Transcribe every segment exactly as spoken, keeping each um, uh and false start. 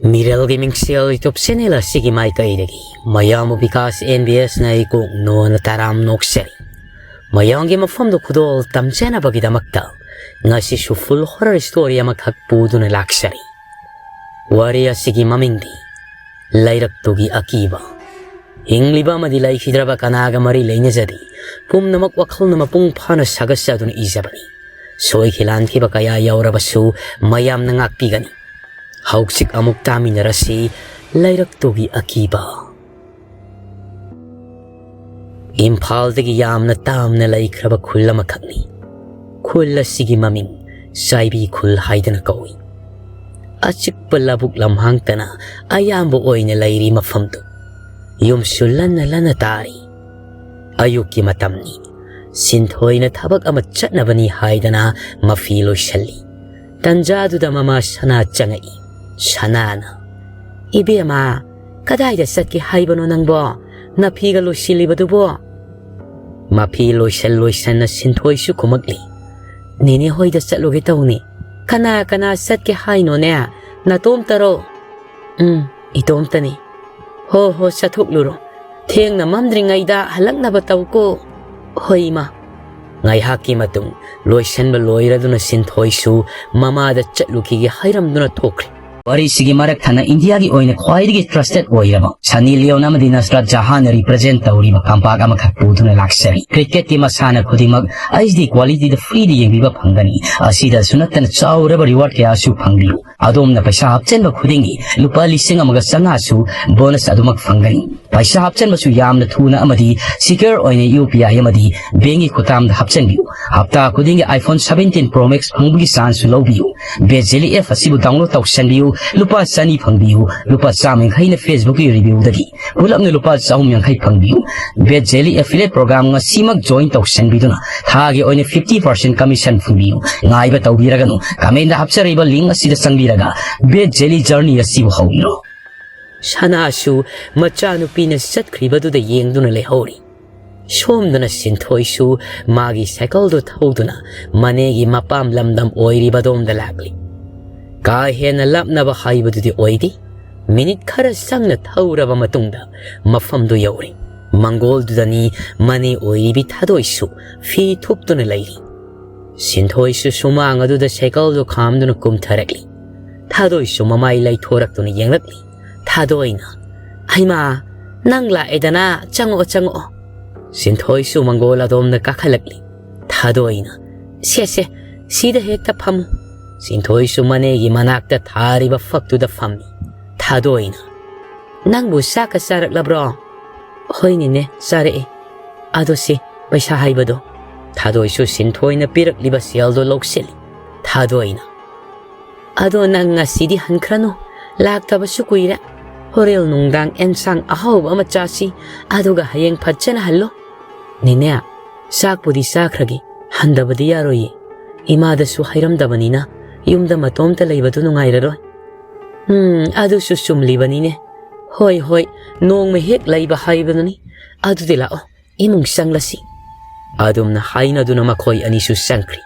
ꯃꯤꯔꯦꯜꯒꯤ ꯃꯤꯡꯁꯦꯜ YouTube channel ꯑꯁꯤꯒꯤ ꯃꯥꯏꯀꯩꯗꯒꯤ ꯃꯌꯥꯝꯕꯨ ꯕꯤꯀꯥꯁ ꯑꯦꯟ ꯕꯤ ꯑꯦꯁꯅ ꯏꯀꯣꯛ ꯅꯣꯟꯅ ꯇꯔꯥꯝ ꯅꯣꯛꯆꯔꯤ꯫ ꯃꯌꯥꯝꯒꯤ ꯃꯐꯝꯗ ꯈꯨꯗꯣꯜ ꯇꯝꯖꯅꯕꯒꯤꯗꯃꯛꯇ ꯉꯁꯤꯁꯨ full horror story ꯑꯃꯈꯛ ꯄꯨꯗꯨꯅ ꯂꯥꯛꯆꯔꯤ꯫ ꯋꯥꯔꯤ ꯑꯁꯤꯒꯤ ꯃꯃꯤꯡꯗꯤ ꯂꯩꯔꯛꯇꯨꯒꯤ ꯑꯀꯤꯕ꯫ ꯍꯤꯡꯂꯤꯕ ꯑꯃꯗꯤ ꯂꯩꯈꯤꯗ꯭ꯔꯕ ꯀꯅꯥꯒ ꯃꯔꯤ ꯂꯩꯅꯖꯗꯦ꯫ ꯄꯨꯝꯅꯃꯛ ꯋꯥꯈꯜꯅ ꯃꯄꯨꯡ ꯐꯥꯅ ꯁꯥꯒꯠꯆꯗꯨꯅ ꯏꯖꯕꯅꯤ꯫ ꯁꯣꯏꯈꯤ ꯂꯥꯟꯈꯤꯕ ꯀꯌꯥ ꯌꯥꯎꯔꯕꯁꯨ ꯃꯌꯥꯝꯅ ꯉꯥꯛꯄꯤꯒꯅꯤ꯫ ꯍꯧꯖꯤꯛ ꯑꯃꯨꯛ ꯇꯥꯃꯤꯟꯅꯔꯁꯤ ꯂꯩꯔꯛꯇꯨꯒꯤ ꯑꯀꯤꯕ꯫ ꯏꯝꯐꯥꯜꯗꯒꯤ ꯌꯥꯝꯅ ꯇꯥꯝꯅ ꯂꯩꯈ꯭ꯔꯕ ꯈꯨꯜ ꯑꯃꯈꯛꯅꯤ꯫ ꯈꯨꯜ ꯑꯁꯤꯒꯤ ꯃꯃꯤꯡ ꯆꯥꯏꯕꯤ ꯈꯨꯜ ꯍꯥꯏꯗꯅ ꯀꯧꯏ꯫ ꯑꯆꯤꯛꯄ ꯂꯧꯕꯨꯛ ꯂꯝꯍꯥꯡꯇꯅ ꯑꯌꯥꯝꯕ ꯑꯣꯏꯅ ꯂꯩꯔꯤ ꯃꯐꯝꯗꯨ꯫ ꯌꯨꯝꯁꯨ ꯂꯟꯅ ꯂꯟꯅ ꯇꯥꯔꯤ꯫ ꯑꯌꯨꯛꯀꯤ ꯃꯇꯝꯅꯤ꯫ ꯁꯤꯟꯊꯣꯏꯅ ꯊꯕꯛ ꯑꯃ ꯆꯠꯅꯕꯅꯤ ꯍꯥꯏꯗꯅ ꯃꯐꯤ ꯂꯣꯏꯁꯜꯂꯤ꯫ ꯇꯟꯖꯥꯗꯨꯗ ꯃꯃꯥ ꯁꯅꯥ ꯆꯪꯉꯛꯏ꯫ ꯁꯅꯥꯅ, "ꯏꯕꯦꯝꯃ, ꯀꯗꯥꯏꯗ ꯆꯠꯀꯦ ꯍꯥꯏꯕꯅꯣ ꯅꯪꯕꯣ? ꯅꯐꯤꯒ ꯂꯣꯏꯁꯤꯜꯂꯤꯕꯗꯨꯕꯣ?" ꯃꯐꯤ ꯂꯣꯏꯁꯟ ꯂꯣꯏꯁꯟꯅ ꯁꯤꯟꯊꯣꯏꯁꯨ ꯈꯨꯝꯃꯛꯂꯤ꯫ "ꯅꯦꯅꯦ ꯍꯣꯏꯗ ꯆꯠꯂꯨꯒꯦ ꯇꯧꯅꯤ꯫" "ꯀꯅꯥ ꯀꯅꯥ ꯆꯠꯀꯦ ꯍꯥꯏꯅꯣꯅꯦ? ꯅꯇꯣꯝꯇꯔꯣ?" "ꯎꯝ, ꯏꯇꯣꯝꯇꯅꯤ꯫" "ꯍꯣ ꯍꯣ, ꯆꯠꯊꯣꯛꯂꯨꯔꯣ꯫ ꯊꯦꯡꯅ ꯃꯝꯗ꯭ꯔꯤꯉꯩꯗ ꯍꯜꯂꯛꯅꯕ ꯇꯧꯀꯣ꯫" "ꯍꯣꯏ, ꯏꯃꯥ꯫" ꯉꯥꯏꯍꯥꯛꯀꯤ ꯃꯇꯨꯡ ꯂꯣꯏꯁꯟꯕ ꯂꯣꯏꯔꯗꯨꯅ ꯁꯤꯟꯊꯣꯏꯁꯨ ꯃꯃꯥꯗ ꯆꯠꯂꯨꯈꯤꯒꯦ ꯍꯥꯏꯔꯝꯗꯨꯅ ꯊꯣꯛꯈ꯭ꯔꯦ꯫ ꯋꯥꯔꯤꯁꯤꯒꯤ ꯃꯔꯛ ꯊꯠꯅ ꯏꯟꯗꯤꯌꯥꯒꯤ ꯑꯣꯏꯅ ꯈ꯭ꯋꯥꯏꯗꯒꯤ trusted ꯑꯣꯏꯔꯕ ꯁꯅꯤ ꯂꯤꯌꯣꯟ ꯑꯃꯗꯤ ꯅꯁꯔꯥꯠ ꯖꯍꯥꯟꯅ represent ꯇꯧꯔꯤꯕ ꯀꯝꯄꯥꯛ ꯑꯃꯈꯛ ꯄꯨꯗꯨꯅ ꯂꯥꯛꯆꯔꯤ꯫ Cricketꯀꯤ ꯃꯁꯥꯟꯅ ꯈꯨꯗꯤꯡꯃꯛ H D qualityꯗ freeꯗ ꯌꯦꯡꯕꯤꯕ ꯐꯪꯒꯅꯤ꯫ ꯑꯁꯤꯗꯁꯨ ꯅꯠꯇꯅ ꯆꯥꯎꯔꯕ reward ꯀꯌꯥꯁꯨ ꯐꯪꯕꯤꯌꯨ꯫ ꯑꯗꯣꯝꯅ ꯄꯩꯁꯥ ꯍꯥꯞꯆꯤꯟꯕ ꯈꯨꯗꯤꯡꯒꯤ ꯂꯨꯄꯥ ꯂꯤꯁꯤꯡ ꯑꯃꯒ ꯆꯥꯝꯃꯉꯥꯁꯨ bonus ꯑꯗꯨꯃꯛ ꯐꯪꯒꯅꯤ꯫ ꯄꯩꯁꯥ ꯍꯥꯞꯆꯤꯟꯕꯁꯨ ꯌꯥꯝꯅ ꯊꯨꯅ ꯑꯃꯗꯤ secure ꯑꯣꯏꯅ U P I ꯑꯃꯗꯤ bankꯀꯤ ꯈꯨꯠꯊꯥꯡꯗ ꯍꯥꯞꯆꯤꯟꯕꯤꯌꯨ꯫ ꯍꯞꯇꯥ ꯈꯨꯗꯤꯡꯒꯤ iPhone seventeen Pro Max ꯐꯪꯕꯒꯤ chanceꯁꯨ ꯂꯧꯕꯤꯌꯨ꯫ Bet Jelly app ꯑꯁꯤꯕꯨ download ꯇꯧꯁꯟꯕꯤꯌꯨ꯫ ꯂꯨꯄꯥ ꯆꯅꯤ ꯐꯪꯕꯤꯌꯨ꯫ ꯂꯨꯄꯥ ꯆꯥꯝꯃ ꯌꯥꯡꯈꯩꯅ Facebookꯀꯤ reviewꯗꯒꯤ꯫ ꯄꯨꯂꯞꯅ ꯂꯨꯄꯥ ꯆꯍꯨꯝ ꯌꯥꯡꯈꯩ ꯐꯪꯕꯤꯌꯨ꯫ Bet Jelly affiliate program ꯉꯁꯤꯃꯛ join ꯇꯧꯁꯟꯕꯤꯗꯨꯅ ꯊꯥꯒꯤ ꯑꯣꯏꯅ fifty percent commission ꯐꯪꯕꯤꯌꯨ꯫ ꯉꯥꯏꯕ ꯇꯧꯕꯤꯔꯒꯅꯨ꯫ Commentꯗ ꯍꯥꯞꯆꯔꯤꯕ link ꯑꯁꯤꯗ ꯆꯪꯕꯤꯔꯒ Bet Jelly journey ꯑꯁꯤꯕꯨ ꯍꯧꯕꯤꯔꯣ꯫ ꯁꯅꯥꯁꯨ ꯃꯆꯥꯅꯨꯄꯤꯅ ꯆꯠꯈ꯭ꯔꯤꯕꯗꯨꯗ ꯌꯦꯡꯗꯨꯅ ꯂꯩꯍꯧꯔꯤ꯫ ꯁꯣꯝꯗꯅ ꯁꯤꯟꯊꯣꯏꯁꯨ ꯃꯥꯒꯤ cycleꯗꯨ ꯊꯧꯗꯨꯅ ꯃꯅꯦꯒꯤ ꯃꯄꯥꯝ ꯂꯝꯗꯝ ꯑꯣꯏꯔꯤꯕꯗꯣꯝꯗ ꯂꯥꯛꯂꯤ꯫ ꯀꯥ ꯍꯦꯟꯅ ꯂꯥꯞꯅꯕ ꯍꯥꯏꯕꯗꯨꯗꯤ ꯑꯣꯏꯗꯦ꯫ ꯃꯤꯅꯤꯠ ꯈꯔ ꯆꯪꯅ ꯊꯧꯔꯕ ꯃꯇꯨꯡꯗ ꯃꯐꯝꯗꯨ ꯌꯧꯔꯦ꯫ ꯃꯪꯒꯣꯜꯗꯨꯗꯅꯤ ꯃꯅꯦ ꯑꯣꯏꯔꯤꯕꯤ ꯊꯥꯗꯣꯏꯁꯨ ꯐꯤ ꯊꯨꯞꯇꯨꯅ ꯂꯩꯔꯤ꯫ ꯁꯤꯟꯊꯣꯏꯁꯨ ꯁꯨꯃꯥꯡ ꯑꯗꯨꯗ ꯁꯥꯏꯀꯜꯗꯨ ꯈꯥꯝꯗꯨꯅ ꯀꯨꯝꯊꯔꯛꯂꯤ꯫ ꯊꯥꯗꯣꯏꯁꯨ ꯃꯃꯥꯏ ꯂꯩꯊꯣꯔꯛꯇꯨꯅ ꯌꯦꯡꯂꯛꯂꯤ꯫ ꯊꯥꯗꯣꯏꯅ, "ꯍꯩꯃꯥ, ꯅꯪ ꯂꯥꯛꯑꯦꯗꯅ, ꯆꯪꯉꯛꯑꯣ, ꯆꯪꯉꯛꯑꯣ꯫" ꯁꯤꯟꯊꯣꯏꯁꯨ ꯃꯪꯒꯣꯜ ꯑꯗꯣꯝꯗ ꯀꯥꯈꯠꯂꯛꯂꯤ꯫ ꯊꯥꯗꯣꯏꯅ, "ꯁꯦ, ꯁꯦ, ꯁꯤꯗ ꯍꯦꯛꯇ ꯐꯝꯃꯨ꯫" ꯁꯤꯟꯊꯣꯏꯁꯨ ꯃꯅꯦꯒꯤ ꯃꯅꯥꯛꯇ ꯊꯥꯔꯤꯕ ꯐꯛꯇꯨꯗ ꯐꯝꯃꯤ꯫ ꯊꯥꯗꯣꯏꯅ, "ꯅꯪꯕꯨ ꯆꯥꯛꯀ ꯆꯥꯔꯛꯂꯕ꯭ꯔꯣ?" "ꯍꯣꯏ ꯅꯦꯅꯦ, ꯆꯥꯔꯛꯑꯦ꯫ ꯑꯗꯣ ꯁꯤ ꯄꯩꯁꯥ ꯍꯥꯏꯕꯗꯣ꯫" ꯊꯥꯗꯣꯏꯁꯨ ꯁꯤꯟꯊꯣꯏꯅ ꯄꯤꯔꯛꯂꯤꯕ ꯁꯦꯜꯗꯣ ꯂꯧꯁꯤꯜꯂꯤ꯫ ꯊꯥꯗꯣꯏꯅ, "ꯑꯗꯣ ꯅꯪ ꯉꯁꯤꯗꯤ ꯍꯟꯈ꯭ꯔꯅꯨ, ꯂꯥꯛꯇꯕꯁꯨ ꯀꯨꯏꯔꯦ꯫ ꯍꯣꯔꯦꯟ ꯅꯨꯡꯗꯥꯡ ꯑꯦꯟꯁꯥꯡ ꯑꯍꯥꯎꯕ ꯑꯃ ꯆꯥꯁꯤ, ꯑꯗꯨꯒ ꯍꯌꯦꯡ ꯐꯖꯅ ꯍꯜꯂꯣ꯫" "ꯅꯦꯅꯦ, ꯆꯥꯛꯄꯨꯗꯤ ꯆꯥꯈ꯭ꯔꯒꯦ, ꯍꯟꯗꯕꯗꯤ ꯌꯥꯔꯣꯏꯌꯦ꯫ ꯏꯃꯥꯗꯁꯨ ꯍꯥꯏꯔꯝꯗꯕꯅꯤꯅ ꯌꯨꯝꯗ ꯃꯇꯣꯝꯇ ꯂꯩꯕꯗꯨ ꯅꯨꯡꯉꯥꯏꯔꯔꯣꯏ꯫" "ꯎꯝ, ꯑꯗꯨꯁꯨ ꯆꯨꯝꯂꯤꯕꯅꯤꯅꯦ꯫ ꯍꯣꯏ, ꯍꯣꯏ, ꯅꯣꯡꯃ ꯍꯦꯛ ꯂꯩꯕ ꯍꯥꯏꯕꯗꯨꯅꯤ꯫ ꯑꯗꯨꯗꯤ ꯂꯥꯛꯑꯣ, ꯏꯃꯨꯡ ꯆꯪꯂꯁꯤ꯫" ꯑꯗꯨꯝꯅ ꯍꯥꯏꯅꯗꯨꯅ ꯃꯈꯣꯏ ꯑꯅꯤꯁꯨ ꯆꯪꯈ꯭ꯔꯤ꯫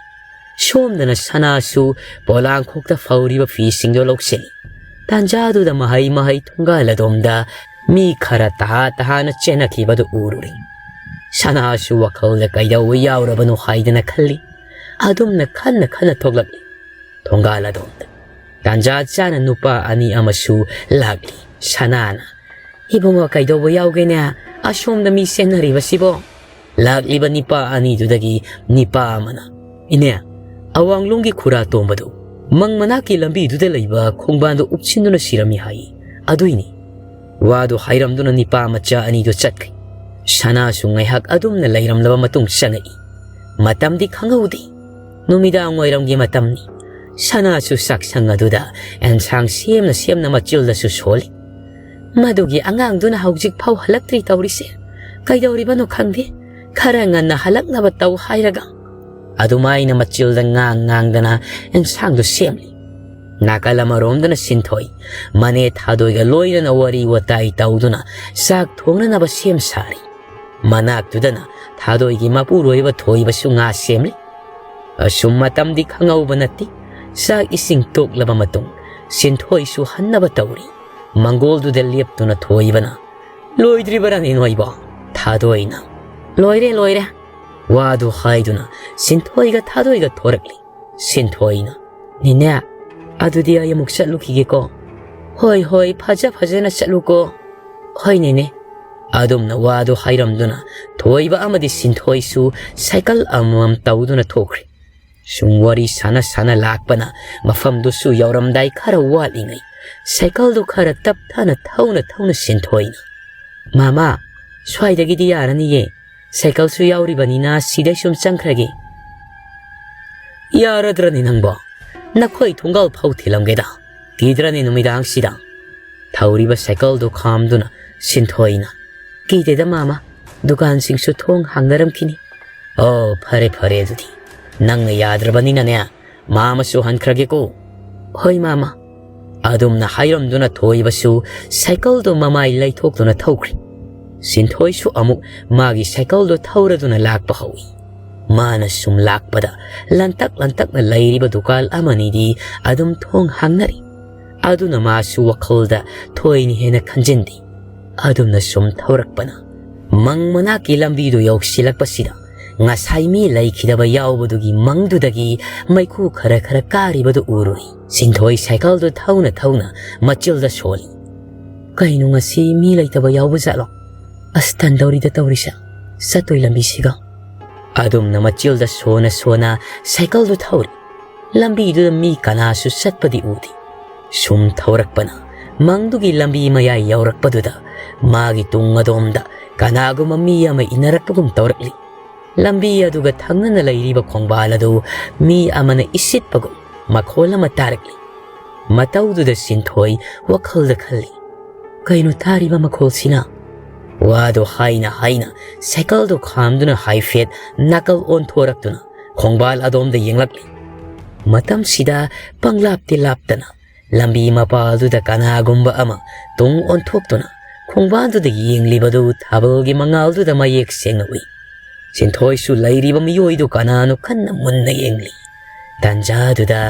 ꯁꯣꯝꯗꯅ ꯁꯅꯥꯁꯨ ꯄꯣꯂꯥꯡꯈꯣꯛꯇ ꯐꯧꯔꯤꯕ ꯐꯤꯁꯤꯡꯗꯣ ꯂꯧꯁꯤꯜꯂꯤ꯫ ꯇꯥꯟꯖꯥꯗꯨꯗ ꯃꯍꯩ ꯃꯍꯩ ꯊꯣꯡꯒꯥꯜ ꯑꯗꯣꯝꯗ ꯃꯤ ꯈꯔ ꯇꯍꯥ ꯇꯍꯥꯅ ꯆꯦꯟꯅꯈꯤꯕꯗꯨ ꯎꯔꯨꯔꯦ꯫ ꯁꯅꯥꯁꯨ ꯋꯥꯈꯜꯗ ꯀꯩꯗꯧꯕ ꯌꯥꯎꯔꯕꯅꯣ ꯍꯥꯏꯗꯅ ꯈꯜꯂꯤ꯫ ꯑꯗꯨꯝꯅ ꯈꯟꯅ ꯈꯟꯅ ꯊꯣꯛꯂꯛꯂꯤ꯫ ꯊꯣꯡꯒꯥꯜ ꯑꯗꯣꯝꯗ ꯇꯥꯟꯖꯥ ꯆꯥꯅ ꯅꯨꯄꯥ ꯑꯅꯤ ꯑꯃꯁꯨ ꯂꯥꯛꯂꯤ꯫ ꯁꯅꯥꯅ, "ꯏꯕꯨꯡꯉꯣ, ꯀꯩꯗꯧꯕ ꯌꯥꯎꯒꯦꯅꯦ? ꯑꯁꯣꯝꯗ ꯃꯤ ꯆꯦꯟꯅꯔꯤꯕꯁꯤꯕꯣ?" ꯂꯥꯛꯂꯤꯕ ꯅꯤꯄꯥ ꯑꯅꯤꯗꯨꯗꯒꯤ ꯅꯤꯄꯥ ꯑꯃꯅ, "ꯏꯅꯦ, ꯑꯋꯥꯡꯂꯣꯝꯒꯤ ꯈꯨꯔꯥ ꯇꯣꯝꯕꯗꯨ ꯃꯪ ꯃꯅꯥꯛꯀꯤ ꯂꯝꯕꯤꯗꯨꯗ ꯂꯩꯕ ꯈꯣꯡꯕꯥꯟꯗꯨ ꯎꯞꯁꯤꯟꯗꯨꯅ ꯁꯤꯔꯝꯃꯤ ꯍꯥꯏ꯫ ꯑꯗꯨꯏꯅꯤ꯫" ꯋꯥꯗꯨ ꯍꯥꯏꯔꯝꯗꯨꯅ ꯅꯤꯄꯥ ꯃꯆꯥ ꯑꯅꯤꯗꯨ ꯆꯠꯈ꯭ꯔꯦ꯫ ꯁꯅꯥꯁꯨ ꯉꯥꯏꯍꯥꯛ ꯑꯗꯨꯝꯅ ꯂꯩꯔꯝꯂꯕ ꯃꯇꯨꯡ ꯆꯪꯉꯛꯏ꯫ ꯃꯇꯝꯗꯤ ꯈꯪꯍꯧꯗꯦ꯫ ꯅꯨꯃꯤꯗꯥꯡ ꯋꯥꯏꯔꯝꯒꯤ ꯃꯇꯝꯅꯤ꯫ ꯁꯅꯥꯁꯨ ꯆꯥꯛꯁꯪ ꯑꯗꯨꯗ ꯑꯦꯟꯁꯥꯡ ꯁꯦꯝꯅ ꯁꯦꯝꯅ ꯃꯆꯤꯜꯗꯁꯨ ꯁꯣꯜꯂꯤ꯫ "ꯃꯗꯨꯒꯤ ꯑꯉꯥꯡꯗꯨꯅ ꯍꯧꯖꯤꯛ ꯐꯥꯎ ꯍꯜꯂꯛꯇ꯭ꯔꯤ ꯇꯧꯔꯤꯁꯦ꯫ ꯀꯩꯗꯧꯔꯤꯕꯅꯣ ꯈꯪꯗꯦ꯫ ꯈꯔ ꯉꯟꯅ ꯍꯜꯂꯛꯅꯕ ꯇꯧ ꯍꯥꯏꯔꯒ꯫" ꯑꯗꯨꯃꯥꯏꯅ ꯃꯆꯤꯜꯗ ꯉꯥꯡ ꯉꯥꯡꯗꯅ ꯑꯦꯟꯁꯥꯡꯗꯨ ꯁꯦꯝꯂꯤ꯫ ꯅꯥꯀꯜ ꯑꯃꯔꯣꯝꯗꯅ ꯁꯤꯟꯊꯣꯏ ꯃꯅꯦ ꯊꯥꯗꯣꯏꯒ ꯂꯣꯏꯅꯅ ꯋꯥꯔꯤ ꯋꯥꯇꯥꯏ ꯇꯧꯗꯨꯅ ꯆꯥꯛ ꯊꯣꯡꯅꯅꯕ ꯁꯦꯝ ꯁꯥꯔꯤ꯫ ꯃꯅꯥꯛꯇꯨꯗꯅ ꯊꯥꯗꯣꯏꯒꯤ ꯃꯄꯨꯔꯣꯏꯕ ꯊꯣꯏꯕꯁꯨ ꯉꯥ ꯁꯦꯝꯂꯤ꯫ ꯑꯁꯨꯝ ꯃꯇꯝꯗꯤ ꯈꯪꯍꯧꯕ ꯅꯠꯇꯦ꯫ ꯆꯥꯛ ꯏꯁꯤꯡ ꯇꯣꯛꯂꯕ ꯃꯇꯨꯡ ꯁꯤꯟꯊꯣꯏꯁꯨ ꯍꯟꯅꯕ ꯇꯧꯔꯤ꯫ ꯃꯪꯒꯣꯜꯗꯨꯗ ꯂꯦꯞꯇꯨꯅ ꯊꯣꯏꯕꯅ, "ꯂꯣꯏꯗ꯭ꯔꯤꯕꯔꯥꯅꯦ ꯅꯣꯏꯕꯣ?" ꯊꯥꯗꯣꯏꯅ, "ꯂꯣꯏꯔꯦ, ꯂꯣꯏꯔꯦ"꯫ ꯋꯥꯗꯨ ꯍꯥꯏꯗꯨꯅ ꯁꯤꯟꯊꯣꯏꯒ ꯊꯥꯗꯣꯏꯒ ꯊꯣꯔꯛꯂꯤ꯫ ꯁꯤꯟꯊꯣꯏꯅ, "ꯅꯦꯅꯦ, ꯑꯗꯨꯗꯤ ꯑꯩ ꯑꯃꯨꯛ ꯆꯠꯂꯨꯈꯤꯒꯦꯀꯣ"꯫ "ꯍꯣꯏ, ꯍꯣꯏ, ꯐꯖ ꯐꯖꯅ ꯆꯠꯂꯨꯀꯣ"꯫ "ꯍꯣꯏ ꯅꯦꯅꯦ"꯫ ꯑꯗꯨꯝꯅ ꯋꯥꯗꯨ ꯍꯥꯏꯔꯝꯗꯨꯅ ꯊꯣꯏꯕ ꯑꯃꯗꯤ ꯁꯤꯟꯊꯣꯏꯁꯨ ꯁꯥꯏꯀꯜ ꯑꯃꯃꯝ ꯇꯧꯗꯨꯅ ꯊꯣꯛꯈ꯭ꯔꯦ꯫ ꯁꯨꯝ ꯋꯥꯔꯤ ꯁꯥꯟꯅ ꯁꯥꯟꯅ ꯂꯥꯛꯄꯅ ꯃꯐꯝꯗꯨꯁꯨ ꯌꯧꯔꯝꯗꯥꯏ ꯈꯔ ꯋꯥꯠꯂꯤꯉꯩ ꯁꯥꯏꯀꯜꯗꯨ ꯈꯔ ꯇꯞꯊꯅ ꯊꯧꯅ ꯊꯧꯅ ꯁꯤꯟꯊꯣꯏꯅ, "ꯃꯥꯃꯥ, ꯁ꯭ꯋꯥꯏꯗꯒꯤꯗꯤ ꯌꯥꯔꯅꯤꯌꯦ, ꯁꯥꯏꯀꯜꯁꯨ ꯌꯥꯎꯔꯤꯕꯅꯤꯅ ꯁꯤꯗꯩ ꯁꯨꯝ ꯆꯪꯈ꯭ꯔꯒꯦ"꯫ "ꯌꯥꯔꯗ꯭ꯔꯅꯤ ꯅꯪꯕꯣ? ꯅꯈꯣꯏ ꯊꯣꯡꯒꯥꯜ ꯐꯥꯎ ꯊꯤꯜꯂꯝꯒꯦꯗ, ꯀꯤꯗ꯭ꯔꯅꯤ ꯅꯨꯃꯤꯗꯥꯡꯁꯤꯗ?" ꯊꯧꯔꯤꯕ ꯁꯥꯏꯀꯜꯗꯨ ꯈꯥꯝꯗꯨꯅ ꯁꯤꯟꯊꯣꯏꯅ, "ꯀꯤꯗꯦꯗ ꯃꯥꯃꯥ, ꯗꯨꯀꯥꯟꯁꯤꯡꯁꯨ ꯊꯣꯡ ꯍꯥꯡꯅꯔꯝꯈꯤꯅꯤ"꯫ "ꯑꯣ, ꯐꯔꯦ ꯐꯔꯦ, ꯑꯗꯨꯗꯤ ꯅꯪꯅ ꯌꯥꯗ꯭ꯔꯕꯅꯤꯅꯅꯦ, ꯃꯥꯃꯁꯨ ꯍꯟꯈ꯭ꯔꯒꯦꯀꯣ"꯫ "ꯍꯣꯏ ꯃꯥꯃꯥ"꯫ ꯑꯗꯨꯝꯅ ꯍꯥꯏꯔꯝꯗꯨꯅ ꯊꯣꯏꯕꯁꯨ ꯁꯥꯏꯀꯜꯗꯨ ꯃꯃꯥꯏ ꯂꯩꯊꯣꯛꯇꯨꯅ ꯊꯧꯈ꯭ꯔꯦ꯫ ꯁꯤꯟꯊꯣꯏꯁꯨ ꯑꯃꯨꯛ ꯃꯥꯒꯤ ꯁꯥꯏꯀꯜꯗꯨ ꯊꯧꯔꯗꯨꯅ ꯂꯥꯛꯄ ꯍꯧꯏ꯫ ꯃꯥꯅ ꯁꯨꯝ ꯂꯥꯛꯄꯗ ꯂꯟꯇꯛ ꯂꯟꯇꯛꯅ ꯂꯩꯔꯤꯕ ꯗꯨꯀꯥꯟ ꯑꯃꯅꯤꯗꯤ ꯑꯗꯨꯝ ꯊꯣꯡ ꯍꯥꯡꯅꯔꯤ꯫ ꯑꯗꯨꯅ ꯃꯥꯁꯨ ꯋꯥꯈꯜꯗ ꯊꯣꯏꯅ ꯍꯦꯟꯅ ꯈꯟꯖꯤꯟꯗꯦ꯫ ꯑꯗꯨꯝꯅ ꯁꯨꯝ ꯊꯧꯔꯛꯄꯅ ꯃꯪ ꯃꯅꯥꯛꯀꯤ ꯂꯝꯕꯤꯗꯨ ꯌꯧꯁꯤꯜꯂꯛꯄꯁꯤꯗ ꯉꯁꯥꯏ ꯃꯤ ꯂꯩꯈꯤꯗꯕ ꯌꯥꯎꯕꯗꯨꯒꯤ ꯃꯪꯗꯨꯗꯒꯤ ꯃꯩꯈꯨ ꯈꯔ ꯈꯔ ꯀꯥꯔꯤꯕꯗꯨ ꯎꯔꯨꯏ꯫ ꯁꯤꯟꯊꯣꯏ ꯁꯥꯏꯀꯜꯗꯨ ꯊꯧꯅ ꯊꯧꯅ ꯃꯆꯤꯜꯗ ꯁꯣꯜꯂꯤ꯫ "ꯀꯩꯅꯣ, ꯉꯁꯤ ꯃꯤ ꯂꯩꯇꯕ ꯌꯥꯎꯕ ꯖꯥꯠꯂꯣ? ꯑꯁ, ꯇꯟꯗꯧꯔꯤꯗ ꯇꯧꯔꯤꯁꯦ, ꯆꯠꯇꯣꯏ ꯂꯝꯕꯤꯁꯤꯒ"꯫ ꯑꯗꯨꯝꯅ ꯃꯆꯤꯜꯗ ꯁꯣꯟꯅ ꯁꯣꯟꯅ ꯁꯥꯏꯀꯜꯗꯨ ꯊꯧꯔꯤ꯫ ꯂꯝꯕꯤꯗꯨꯗ ꯃꯤ ꯀꯅꯥꯁꯨ ꯆꯠꯄꯗꯤ ꯎꯗꯦ꯫ ꯁꯨꯝ ꯊꯧꯔꯛꯄꯅ ꯃꯪꯗꯨꯒꯤ ꯂꯝꯕꯤ ꯃꯌꯥꯏ ꯌꯧꯔꯛꯄꯗꯨꯗ ꯃꯥꯒꯤ ꯇꯨꯡ ꯑꯗꯣꯝꯗ ꯀꯅꯥꯒꯨꯝꯕ ꯃꯤ ꯑꯃ ꯏꯟꯅꯔꯛꯄꯒꯨꯝ ꯇꯧꯔꯛꯂꯤ꯫ ꯂꯝꯕꯤ ꯑꯗꯨꯒ ꯊꯪꯅꯅ ꯂꯩꯔꯤꯕ ꯈꯣꯡꯕꯥꯜ ꯑꯗꯨ ꯃꯤ ꯑꯃꯅ ꯏꯁꯤꯠꯄꯒꯨꯝ ꯃꯈꯣꯜ ꯑꯃ ꯇꯥꯔꯛꯂꯤ꯫ ꯃꯇꯧꯗꯨꯗ ꯁꯤꯟꯊꯣꯏ ꯋꯥꯈꯜꯗ ꯈꯜꯂꯤ, "ꯀꯩꯅꯣ ꯇꯥꯔꯤꯕ ꯃꯈꯣꯜꯁꯤꯅ?" ꯋꯥꯗꯨ ꯍꯥꯏꯅ ꯍꯥꯏꯅ ꯁꯥꯏꯀꯜꯗꯨ ꯈꯥꯝꯗꯨꯅ ꯍꯥꯏꯐꯦꯠ ꯅꯥꯀꯜ ꯑꯣꯟꯊꯣꯔꯛꯇꯨꯅ ꯈꯣꯡꯕꯥꯜ ꯑꯗꯣꯝꯗ ꯌꯦꯡꯂꯛꯂꯤ꯫ ꯃꯇꯝꯁꯤꯗ ꯄꯪꯂꯥꯞꯇꯤ ꯂꯥꯞꯇꯅ ꯂꯝꯕꯤ ꯃꯄꯥꯜꯗꯨꯗ ꯀꯅꯥꯒꯨꯝꯕ ꯑꯃ ꯇꯨꯡ ꯑꯣꯟꯊꯣꯛꯇꯨꯅ ꯈꯣꯡꯕꯥꯜꯗꯨꯗ ꯌꯦꯡꯂꯤꯕꯗꯨ ꯊꯥꯕꯜꯒꯤ ꯃꯉꯥꯜꯗꯨꯗ ꯃꯌꯦꯛ ꯁꯦꯡꯅ ꯎꯏ꯫ ꯁꯤꯟꯊꯣꯏꯁꯨ ꯂꯩꯔꯤꯕ ꯃꯤꯑꯣꯏꯗꯨ ꯀꯅꯥꯅꯣ ꯈꯟꯅ ꯃꯨꯟꯅ ꯌꯦꯡꯂꯤ꯫ ꯇꯥꯟꯖꯥꯗꯨꯗ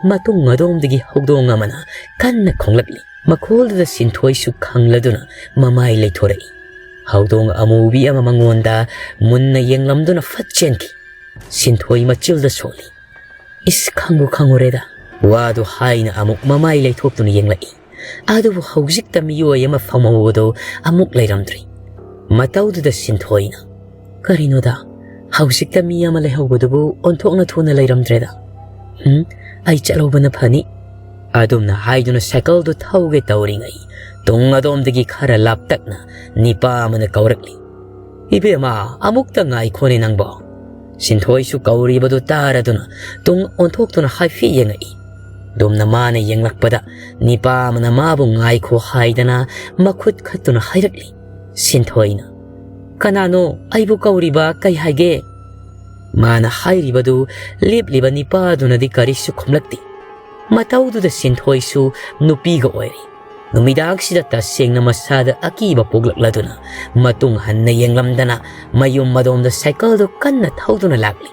ꯃꯇꯨꯡ ꯑꯗꯣꯝꯗꯒꯤ ꯍꯧꯗꯣꯡ ꯑꯃꯅ ꯀꯟꯅ ꯈꯣꯡꯂꯛꯂꯤ꯫ ꯃꯈꯣꯜꯗꯨꯗ ꯁꯤꯟꯊꯣꯏꯁꯨ ꯈꯪꯂꯗꯨꯅ ꯃꯃꯥꯏ ꯂꯩꯊꯣꯔꯛꯏ꯫ ꯍꯧꯗꯣꯡ ꯑꯃꯨꯕꯤ ꯑꯃ ꯃꯉꯣꯟꯗ ꯃꯨꯟꯅ ꯌꯦꯡꯂꯝꯗꯨꯅ ꯐꯠ ꯆꯦꯟꯈꯤ꯫ ꯁꯤꯟꯊꯣꯏ ꯃꯆꯤꯜꯗ ꯁꯣꯜꯂꯤ꯫ "ꯏꯁ, ꯈꯪꯕꯨ ꯈꯪꯉꯨꯔꯦꯗ꯫" ꯋꯥꯗꯨ ꯍꯥꯏꯅ ꯑꯃꯨꯛ ꯃꯃꯥꯏ ꯂꯩꯊꯣꯛꯇꯨꯅ ꯌꯦꯡꯂꯛꯏ꯫ ꯑꯗꯨꯕꯨ ꯍꯧꯖꯤꯛꯇ ꯃꯤꯑꯣꯏ ꯑꯃ ꯐꯝꯍꯧꯕꯗꯨ ꯑꯃꯨꯛ ꯂꯩꯔꯝꯗ꯭ꯔꯤ꯫ ꯃꯇꯧꯗꯨꯗ ꯁꯤꯟꯊꯣꯏꯅ, "ꯀꯔꯤꯅꯣꯗ, ꯍꯧꯖꯤꯛꯇ ꯃꯤ ꯑꯃ ꯂꯩꯍꯧꯕꯗꯨꯕꯨ ꯑꯣꯟꯊꯣꯛꯅ ꯊꯨꯅ ꯂꯩꯔꯝꯗ꯭ꯔꯦꯗ꯫ ꯎꯝ, ꯑꯩ ꯆꯠꯍꯧꯕꯅ ꯐꯅꯤ꯫" ꯑꯗꯨꯝꯅ ꯍꯥꯏꯗꯨꯅ ꯁꯥꯏꯀꯜꯗꯨ ꯊꯧꯒꯦ ꯇꯧꯔꯤꯉꯩ ꯇꯨꯡ ꯑꯗꯣꯝꯗꯒꯤ ꯈꯔ ꯂꯥꯞꯇꯛꯅ ꯅꯤꯄꯥ ꯑꯃꯅ ꯀꯧꯔꯛꯂꯤ꯫ "ꯏꯕꯦꯝꯃ, ꯑꯃꯨꯛꯇ ꯉꯥꯏꯈꯣꯅꯦ ꯅꯪꯕꯣ꯫" ꯁꯤꯟꯊꯣꯏꯁꯨ ꯀꯧꯔꯤꯕꯗꯨ ꯇꯥꯔꯗꯨꯅ ꯇꯨꯡ ꯑꯣꯟꯊꯣꯛꯇꯨꯅ ꯍꯥꯏꯐꯦꯠ ꯌꯦꯡꯉꯛꯏ꯫ ꯑꯗꯨꯝꯅ ꯃꯥꯅ ꯌꯦꯡꯂꯛꯄꯗ ꯅꯤꯄꯥ ꯑꯃꯅ ꯃꯥꯕꯨ ꯉꯥꯏꯈꯣ ꯍꯥꯏꯗꯅ ꯃꯈꯨꯠ ꯈꯠꯇꯨꯅ ꯍꯥꯏꯔꯛꯂꯤ꯫ ꯁꯤꯟꯊꯣꯏꯅ, "ꯀꯅꯥꯅꯣ ꯑꯩꯕꯨ ꯀꯧꯔꯤꯕ? ꯀꯩ ꯍꯥꯏꯒꯦ?" ꯃꯥꯅ ꯍꯥꯏꯔꯤꯕꯗꯨ ꯂꯦꯞꯂꯤꯕ ꯅꯤꯄꯥꯗꯨꯅꯗꯤ ꯀꯔꯤꯁꯨ ꯈꯨꯝꯂꯛꯇꯦ꯫ ꯃꯇꯧꯗꯨꯗ ꯁꯤꯟꯊꯣꯏꯁꯨ ꯅꯨꯄꯤꯒ ꯑꯣꯏꯔꯦ꯫ ꯅꯨꯃꯤꯗꯥꯡꯁꯤꯗ ꯇꯁꯦꯡꯅ ꯃꯁꯥꯗ ꯑꯀꯤꯕ ꯄꯣꯛꯂꯛꯂꯗꯨꯅ ꯃꯇꯨꯡ ꯍꯟꯅ ꯌꯦꯡꯂꯝꯗꯅ ꯃꯌꯨꯝ ꯃꯗꯣꯝꯗ ꯁꯥꯏꯀꯜꯗꯨ ꯀꯟꯅ ꯊꯧꯗꯨꯅ ꯂꯥꯛꯂꯤ꯫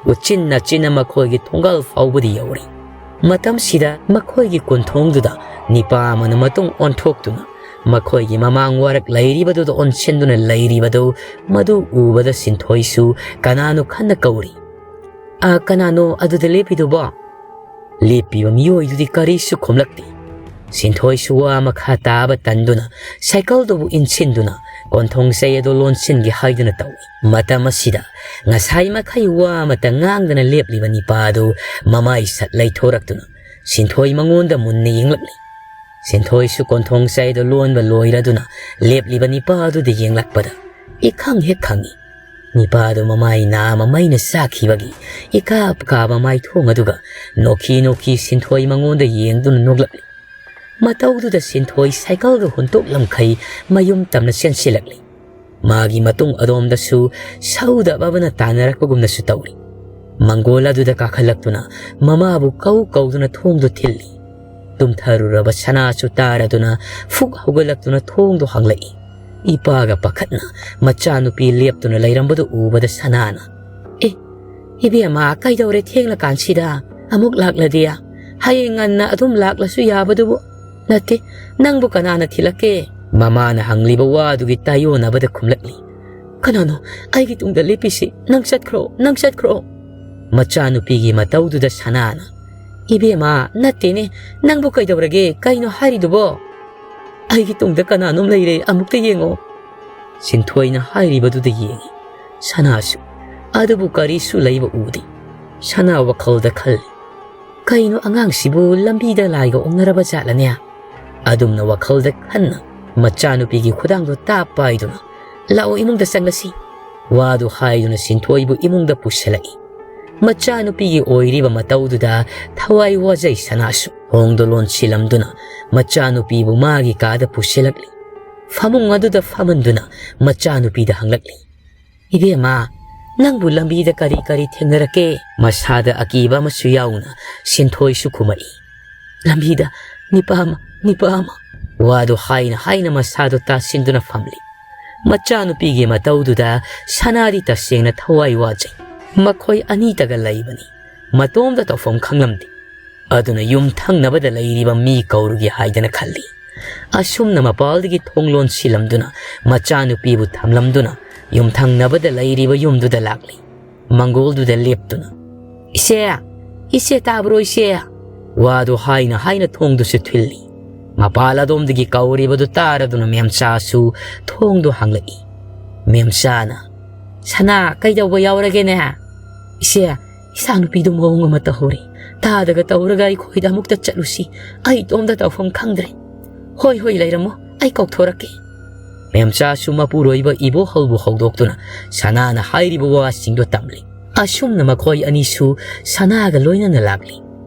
ꯎꯆꯤꯟ ꯅꯥꯆꯤꯟꯅ ꯃꯈꯣꯏꯒꯤ ꯊꯣꯡꯒꯥꯜ ꯐꯥꯎꯕꯗꯤ ꯌꯧꯔꯦ꯫ ꯃꯇꯝꯁꯤꯗ ꯃꯈꯣꯏꯒꯤ ꯀꯣꯟꯊꯣꯡꯗꯨꯗ ꯅꯤꯄꯥ ꯑꯃꯅ ꯃꯇꯨꯡ ꯑꯣꯟꯊꯣꯛꯇꯨꯅ ꯃꯈꯣꯏꯒꯤ ꯃꯃꯥꯡ ꯋꯥꯔꯛ ꯂꯩꯔꯤꯕꯗꯨꯗ ꯑꯣꯟꯁꯤꯟꯗꯨꯅ ꯂꯩꯔꯤꯕꯗꯨ ꯃꯗꯨ ꯎꯕꯗ ꯁꯤꯟꯊꯣꯏꯁꯨ ꯀꯅꯥꯅꯣ ꯈꯟꯅ ꯀꯧꯔꯤ꯫ "ꯑ, ꯀꯅꯥꯅꯣ ꯑꯗꯨꯗ ꯂꯦꯞꯄꯤꯗꯨꯕꯣ?" ꯂꯦꯞꯄꯤꯕ ꯃꯤꯑꯣꯏꯗꯨꯗꯤ ꯀꯔꯤꯁꯨ ꯈꯨꯝꯂꯛꯇꯦ꯫ ꯁꯤꯟꯊꯣꯏꯁꯨ ꯋꯥ ꯃꯈꯥ ꯇꯥꯕ ꯇꯟꯗꯨꯅ ꯁꯥꯏꯀꯜꯗꯨꯕꯨ ꯏꯟꯁꯤꯟꯗꯨꯅ ꯀꯣꯟꯊꯣꯡ ꯆꯩ ꯑꯗꯨ ꯂꯣꯟꯁꯤꯟꯒꯦ ꯍꯥꯏꯗꯨꯅ ꯇꯧꯏ꯫ ꯃꯇꯝ ꯑꯁꯤꯗ ꯉꯁꯥꯏ ꯃꯈꯩ ꯋꯥ ꯑꯃꯠꯇ ꯉꯥꯡꯗꯅ ꯂꯦꯞꯂꯤꯕ ꯅꯤꯄꯥ ꯑꯗꯨ ꯃꯃꯥꯏ ꯁꯠ ꯂꯩꯊꯣꯔꯛꯇꯨꯅ ꯁꯤꯟꯊꯣꯏ ꯃꯉꯣꯟꯗ ꯃꯨꯟꯅ ꯌꯦꯡꯂꯛꯂꯤ꯫ ꯁꯤꯟꯊꯣꯏꯁꯨ ꯀꯣꯟꯊꯣꯡ ꯆꯩꯗꯨ ꯂꯣꯟꯕ ꯂꯣꯏꯔꯗꯨꯅ ꯂꯦꯞꯂꯤꯕ ꯅꯤꯄꯥ ꯑꯗꯨꯗ ꯌꯦꯡꯂꯛꯄꯗ ꯏꯈꯪ ꯍꯦꯛ ꯈꯪꯏ꯫ ꯅꯤꯄꯥꯗꯨ ꯃꯃꯥꯏ ꯅꯥ ꯑꯃ ꯃꯩꯅ ꯆꯥꯛꯈꯤꯕꯒꯤ ꯏꯀꯥꯞ ꯀꯥꯕ ꯃꯥꯏꯊꯣꯡ ꯑꯗꯨꯒ ꯅꯣꯛꯈꯤ ꯅꯣꯛꯈꯤ ꯁꯤꯟꯊꯣꯏ ꯃꯉꯣꯟꯗ ꯌꯦꯡꯗꯨꯅ ꯅꯣꯛꯂꯛꯂꯤ꯫ ꯃꯇꯧꯗꯨꯗ ꯁꯤꯟꯊꯣꯏ ꯁꯥꯏꯀꯜꯗꯨ ꯍꯨꯟꯇꯣꯛꯂꯝꯈꯩ ꯃꯌꯨꯝ ꯇꯝꯅ ꯆꯦꯟꯁꯤꯜꯂꯛꯂꯤ꯫ ꯃꯥꯒꯤ ꯃꯇꯨꯡ ꯑꯗꯣꯝꯗꯁꯨ ꯁꯧꯗꯕ ꯑꯃꯅ ꯇꯥꯟꯅꯔꯛꯄꯒꯨꯝꯅꯁꯨ ꯇꯧꯔꯤ꯫ ꯃꯪꯒꯣꯜ ꯑꯗꯨꯗ ꯀꯥꯈꯠꯂꯛꯇꯨꯅ ꯃꯃꯥꯕꯨ ꯀꯧ ꯀꯧꯗꯨꯅ ꯊꯣꯡꯗꯨ ꯊꯤꯜꯂꯤ꯫ ꯇꯨꯝꯊꯔꯨꯔꯕ ꯁꯅꯥꯁꯨ ꯇꯥꯔꯗꯨꯅ ꯐꯨꯛ ꯍꯧꯒꯠꯂꯛꯇꯨꯅ ꯊꯣꯡꯗꯨ ꯍꯥꯡꯂꯛꯏ꯫ ꯏꯄꯥꯒ ꯄꯥꯈꯠꯅ ꯃꯆꯥꯅꯨꯄꯤ ꯂꯦꯞꯇꯨꯅ ꯂꯩꯔꯝꯕꯗꯨ ꯎꯕꯗ ꯁꯅꯥꯅ, "ꯑꯦ, "ꯏꯕꯦꯝꯃ, ꯀꯩꯗꯧꯔꯦ ꯊꯦꯡꯂꯀꯥꯟꯁꯤꯗ? ꯑꯃꯨꯛ ꯂꯥꯛꯂꯗꯤ? ꯍꯌꯦꯡ ꯉꯟꯅ ꯑꯗꯨꯝ ꯂꯥꯛꯂꯁꯨ ꯌꯥꯕꯗꯨꯕꯨ꯫ ꯅꯠꯇꯦ, ꯅꯪꯕꯨ ꯀꯅꯥꯅ ꯊꯤꯜꯂꯛꯀꯦ?" ꯃꯃꯥꯅ ꯍꯪꯂꯤꯕ ꯋꯥꯗꯨꯒꯤ ꯇꯥꯏꯌꯣꯟꯅꯕꯗ ꯈꯨꯝꯂꯛꯂꯤ, "ꯀꯅꯥꯅꯣ ꯑꯩꯒꯤ ꯇꯨꯡꯗ ꯂꯦꯞꯄꯤꯁꯤ? ꯅꯪ ꯆꯠꯈ꯭ꯔꯣ, ꯅꯪ ꯆꯠꯈ꯭ꯔꯣ!" ꯃꯆꯥꯅꯨꯄꯤꯒꯤ ꯃꯇꯧꯗꯨꯗ ꯁꯅꯥꯅ, "ꯏꯕꯦꯝꯃ, ꯅꯠꯇꯦꯅꯦ, ꯅꯪꯕꯨ ꯀꯩꯗꯧꯔꯒꯦ? ꯀꯩꯅꯣ ꯍꯥꯏꯔꯤꯗꯨꯕꯣ?" "ꯑꯩꯒꯤ ꯇꯨꯡꯗ ꯀꯅꯥꯅꯣꯝ ꯂꯩꯔꯦ, ꯑꯃꯨꯛꯇ ꯌꯦꯡꯉꯣ꯫" ꯁꯤꯟꯊꯣꯏꯅ ꯍꯥꯏꯔꯤꯕꯗꯨꯗ ꯌꯦꯡꯉꯤ ꯁꯅꯥꯁꯨ, ꯑꯗꯨꯕꯨ ꯀꯔꯤꯁꯨ ꯂꯩꯕ ꯎꯗꯦ꯫ ꯁꯅꯥ ꯋꯥꯈꯜꯗ ꯈꯜꯂꯤ, "ꯀꯩꯅꯣ ꯑꯉꯥꯡꯁꯤꯕꯨ ꯂꯝꯕꯤꯗ ꯂꯥꯏꯒ ꯑꯣꯛꯅꯔꯕ ꯖꯥꯠꯂꯅꯦ?" ꯑꯗꯨꯝꯅ ꯋꯥꯈꯜꯗ ꯈꯟꯅ ꯃꯆꯥꯅꯨꯄꯤꯒꯤ ꯈꯨꯗꯥꯡꯗꯣ ꯇꯥꯞ ꯄꯥꯏꯗꯨꯅ, "ꯂꯥꯛꯑꯣ, ꯏꯃꯨꯡꯗ ꯆꯪꯂꯁꯤ꯫" ꯋꯥꯗꯨ ꯍꯥꯏꯗꯨꯅ ꯁꯤꯟꯊꯣꯏꯕꯨ ꯏꯃꯨꯡꯗ ꯄꯨꯁꯤꯜꯂꯛꯏ꯫ ꯃꯆꯥꯅꯨꯄꯤꯒꯤ ꯑꯣꯏꯔꯤꯕ ꯃꯇꯧꯗꯨꯗ ꯊꯋꯥꯏ ꯋꯥꯖꯩ ꯁꯅꯥꯁꯨ꯫ ꯊꯣꯡꯗꯣ ꯂꯣꯟꯁꯤꯜꯂꯝꯗꯨꯅ ꯃꯆꯥꯅꯨꯄꯤꯕꯨ ꯃꯥꯒꯤ ꯀꯥꯗ ꯄꯨꯁꯤꯜꯂꯛꯂꯤ꯫ ꯐꯃꯨꯡ ꯑꯗꯨꯗ ꯐꯝꯍꯟꯗꯨꯅ ꯃꯆꯥꯅꯨꯄꯤꯗ ꯍꯪꯂꯛꯂꯤ, "ꯏꯕꯦꯝꯃ, ꯅꯪꯕꯨ ꯂꯝꯕꯤꯗ ꯀꯔꯤ ꯀꯔꯤ ꯊꯦꯡꯅꯔꯛꯀꯦ?" ꯃꯁꯥꯗ ꯑꯀꯤꯕ ꯑꯃꯁꯨ ꯌꯥꯎꯅ ꯁꯤꯟꯊꯣꯏꯁꯨ ꯈꯨꯝꯃꯛꯏ, "ꯂꯝꯕꯤꯗ ꯅꯤꯄꯥ ꯑꯃ, ꯅꯤꯄꯥ ꯑꯃ꯫" ꯋꯥꯗꯨ ꯍꯥꯏꯅ ꯍꯥꯏꯅ ꯃꯁꯥꯗꯨ ꯇꯥꯁꯤꯟꯗꯨꯅ ꯐꯝꯂꯤ꯫ ꯃꯆꯥꯅꯨꯄꯤꯒꯤ ꯃꯇꯧꯗꯨꯗ ꯁꯅꯥꯗꯤ ꯇꯁꯦꯡꯅ ꯊꯋꯥꯏ ꯋꯥꯖꯩ꯫ ꯃꯈꯣꯏ ꯑꯅꯤꯇꯒ ꯂꯩꯕꯅꯤ꯫ ꯃꯇꯣꯝꯗ ꯇꯧꯐꯝ ꯈꯪꯂꯝꯗꯦ꯫ ꯑꯗꯨꯅ ꯌꯨꯝꯊꯪꯅꯕꯗ ꯂꯩꯔꯤꯕ ꯃꯤ ꯀꯧꯔꯨꯒꯦ ꯍꯥꯏꯗꯅ ꯈꯜꯂꯤ꯫ ꯑꯁꯨꯝꯅ ꯃꯄꯥꯜꯗꯒꯤ ꯊꯣꯡ ꯂꯣꯟꯁꯤꯜꯂꯝꯗꯨꯅ ꯃꯆꯥꯅꯨꯄꯤꯕꯨ ꯊꯝꯂꯝꯗꯨꯅ ꯌꯨꯝꯊꯪꯅꯕꯗ ꯂꯩꯔꯤꯕ ꯌꯨꯝꯗꯨꯗ ꯂꯥꯛꯂꯤ꯫ ꯃꯪꯒꯣꯜꯗꯨꯗ ꯂꯦꯞꯇꯨꯅ, "ꯏꯆꯦ, ꯏꯆꯦ, ꯇꯥꯕ꯭ꯔꯣ ꯏꯆꯦ?" ꯋꯥꯗꯨ ꯍꯥꯏꯅ ꯍꯥꯏꯅ ꯊꯣꯡꯗꯨꯁꯨ ꯊꯤꯜꯂꯤ꯫ ꯃꯄꯥꯜ ꯑꯗꯣꯝꯗꯒꯤ ꯀꯧꯔꯤꯕꯗꯨ ꯇꯥꯔꯗꯨꯅ ꯃꯦꯝꯆꯥꯁꯨ ꯊꯣꯡꯗꯨ ꯍꯥꯡꯂꯛꯏ꯫ ꯃꯦꯝꯆꯥꯅ, "ꯁꯅꯥ, ꯀꯩꯗꯧꯕ ꯌꯥꯎꯔꯒꯦꯅꯦ?" "ꯏꯆꯦ, ꯏꯆꯥꯅꯨꯄꯤꯗꯨ ꯃꯑꯣꯡ ꯑꯃ ꯇꯧꯍꯧꯔꯦ꯫ ꯇꯥꯗꯒ ꯇꯧꯔꯒ ꯑꯩꯈꯣꯏꯗ ꯑꯃꯨꯛꯇ ꯆꯠꯂꯨꯁꯤ꯫ ꯑꯩ ꯏꯇꯣꯝꯗ ꯇꯧꯐꯝ ꯈꯪꯗ꯭ꯔꯦ꯫" "ꯍꯣꯏ, ꯍꯣꯏ, ꯂꯩꯔꯝꯃꯣ, ꯑꯩ ꯀꯧꯊꯣꯔꯛꯀꯦ꯫" ꯃꯦꯝꯆꯥꯁꯨ ꯃꯄꯨꯔꯣꯏꯕ ꯏꯕꯣꯍꯜꯕꯨ ꯍꯧꯗꯣꯛꯇꯨꯅ ꯁꯅꯥꯅ ꯍꯥꯏꯔꯤꯕ ꯋꯥꯁꯤꯡꯗꯨ ꯇꯝꯂꯤ꯫ ꯑꯁꯨꯝꯅ ꯃꯈꯣꯏ ꯑꯅꯤꯁꯨ ꯁꯅꯥꯒ ꯂꯣꯏꯅꯅ ꯂꯥꯛꯂꯤ꯫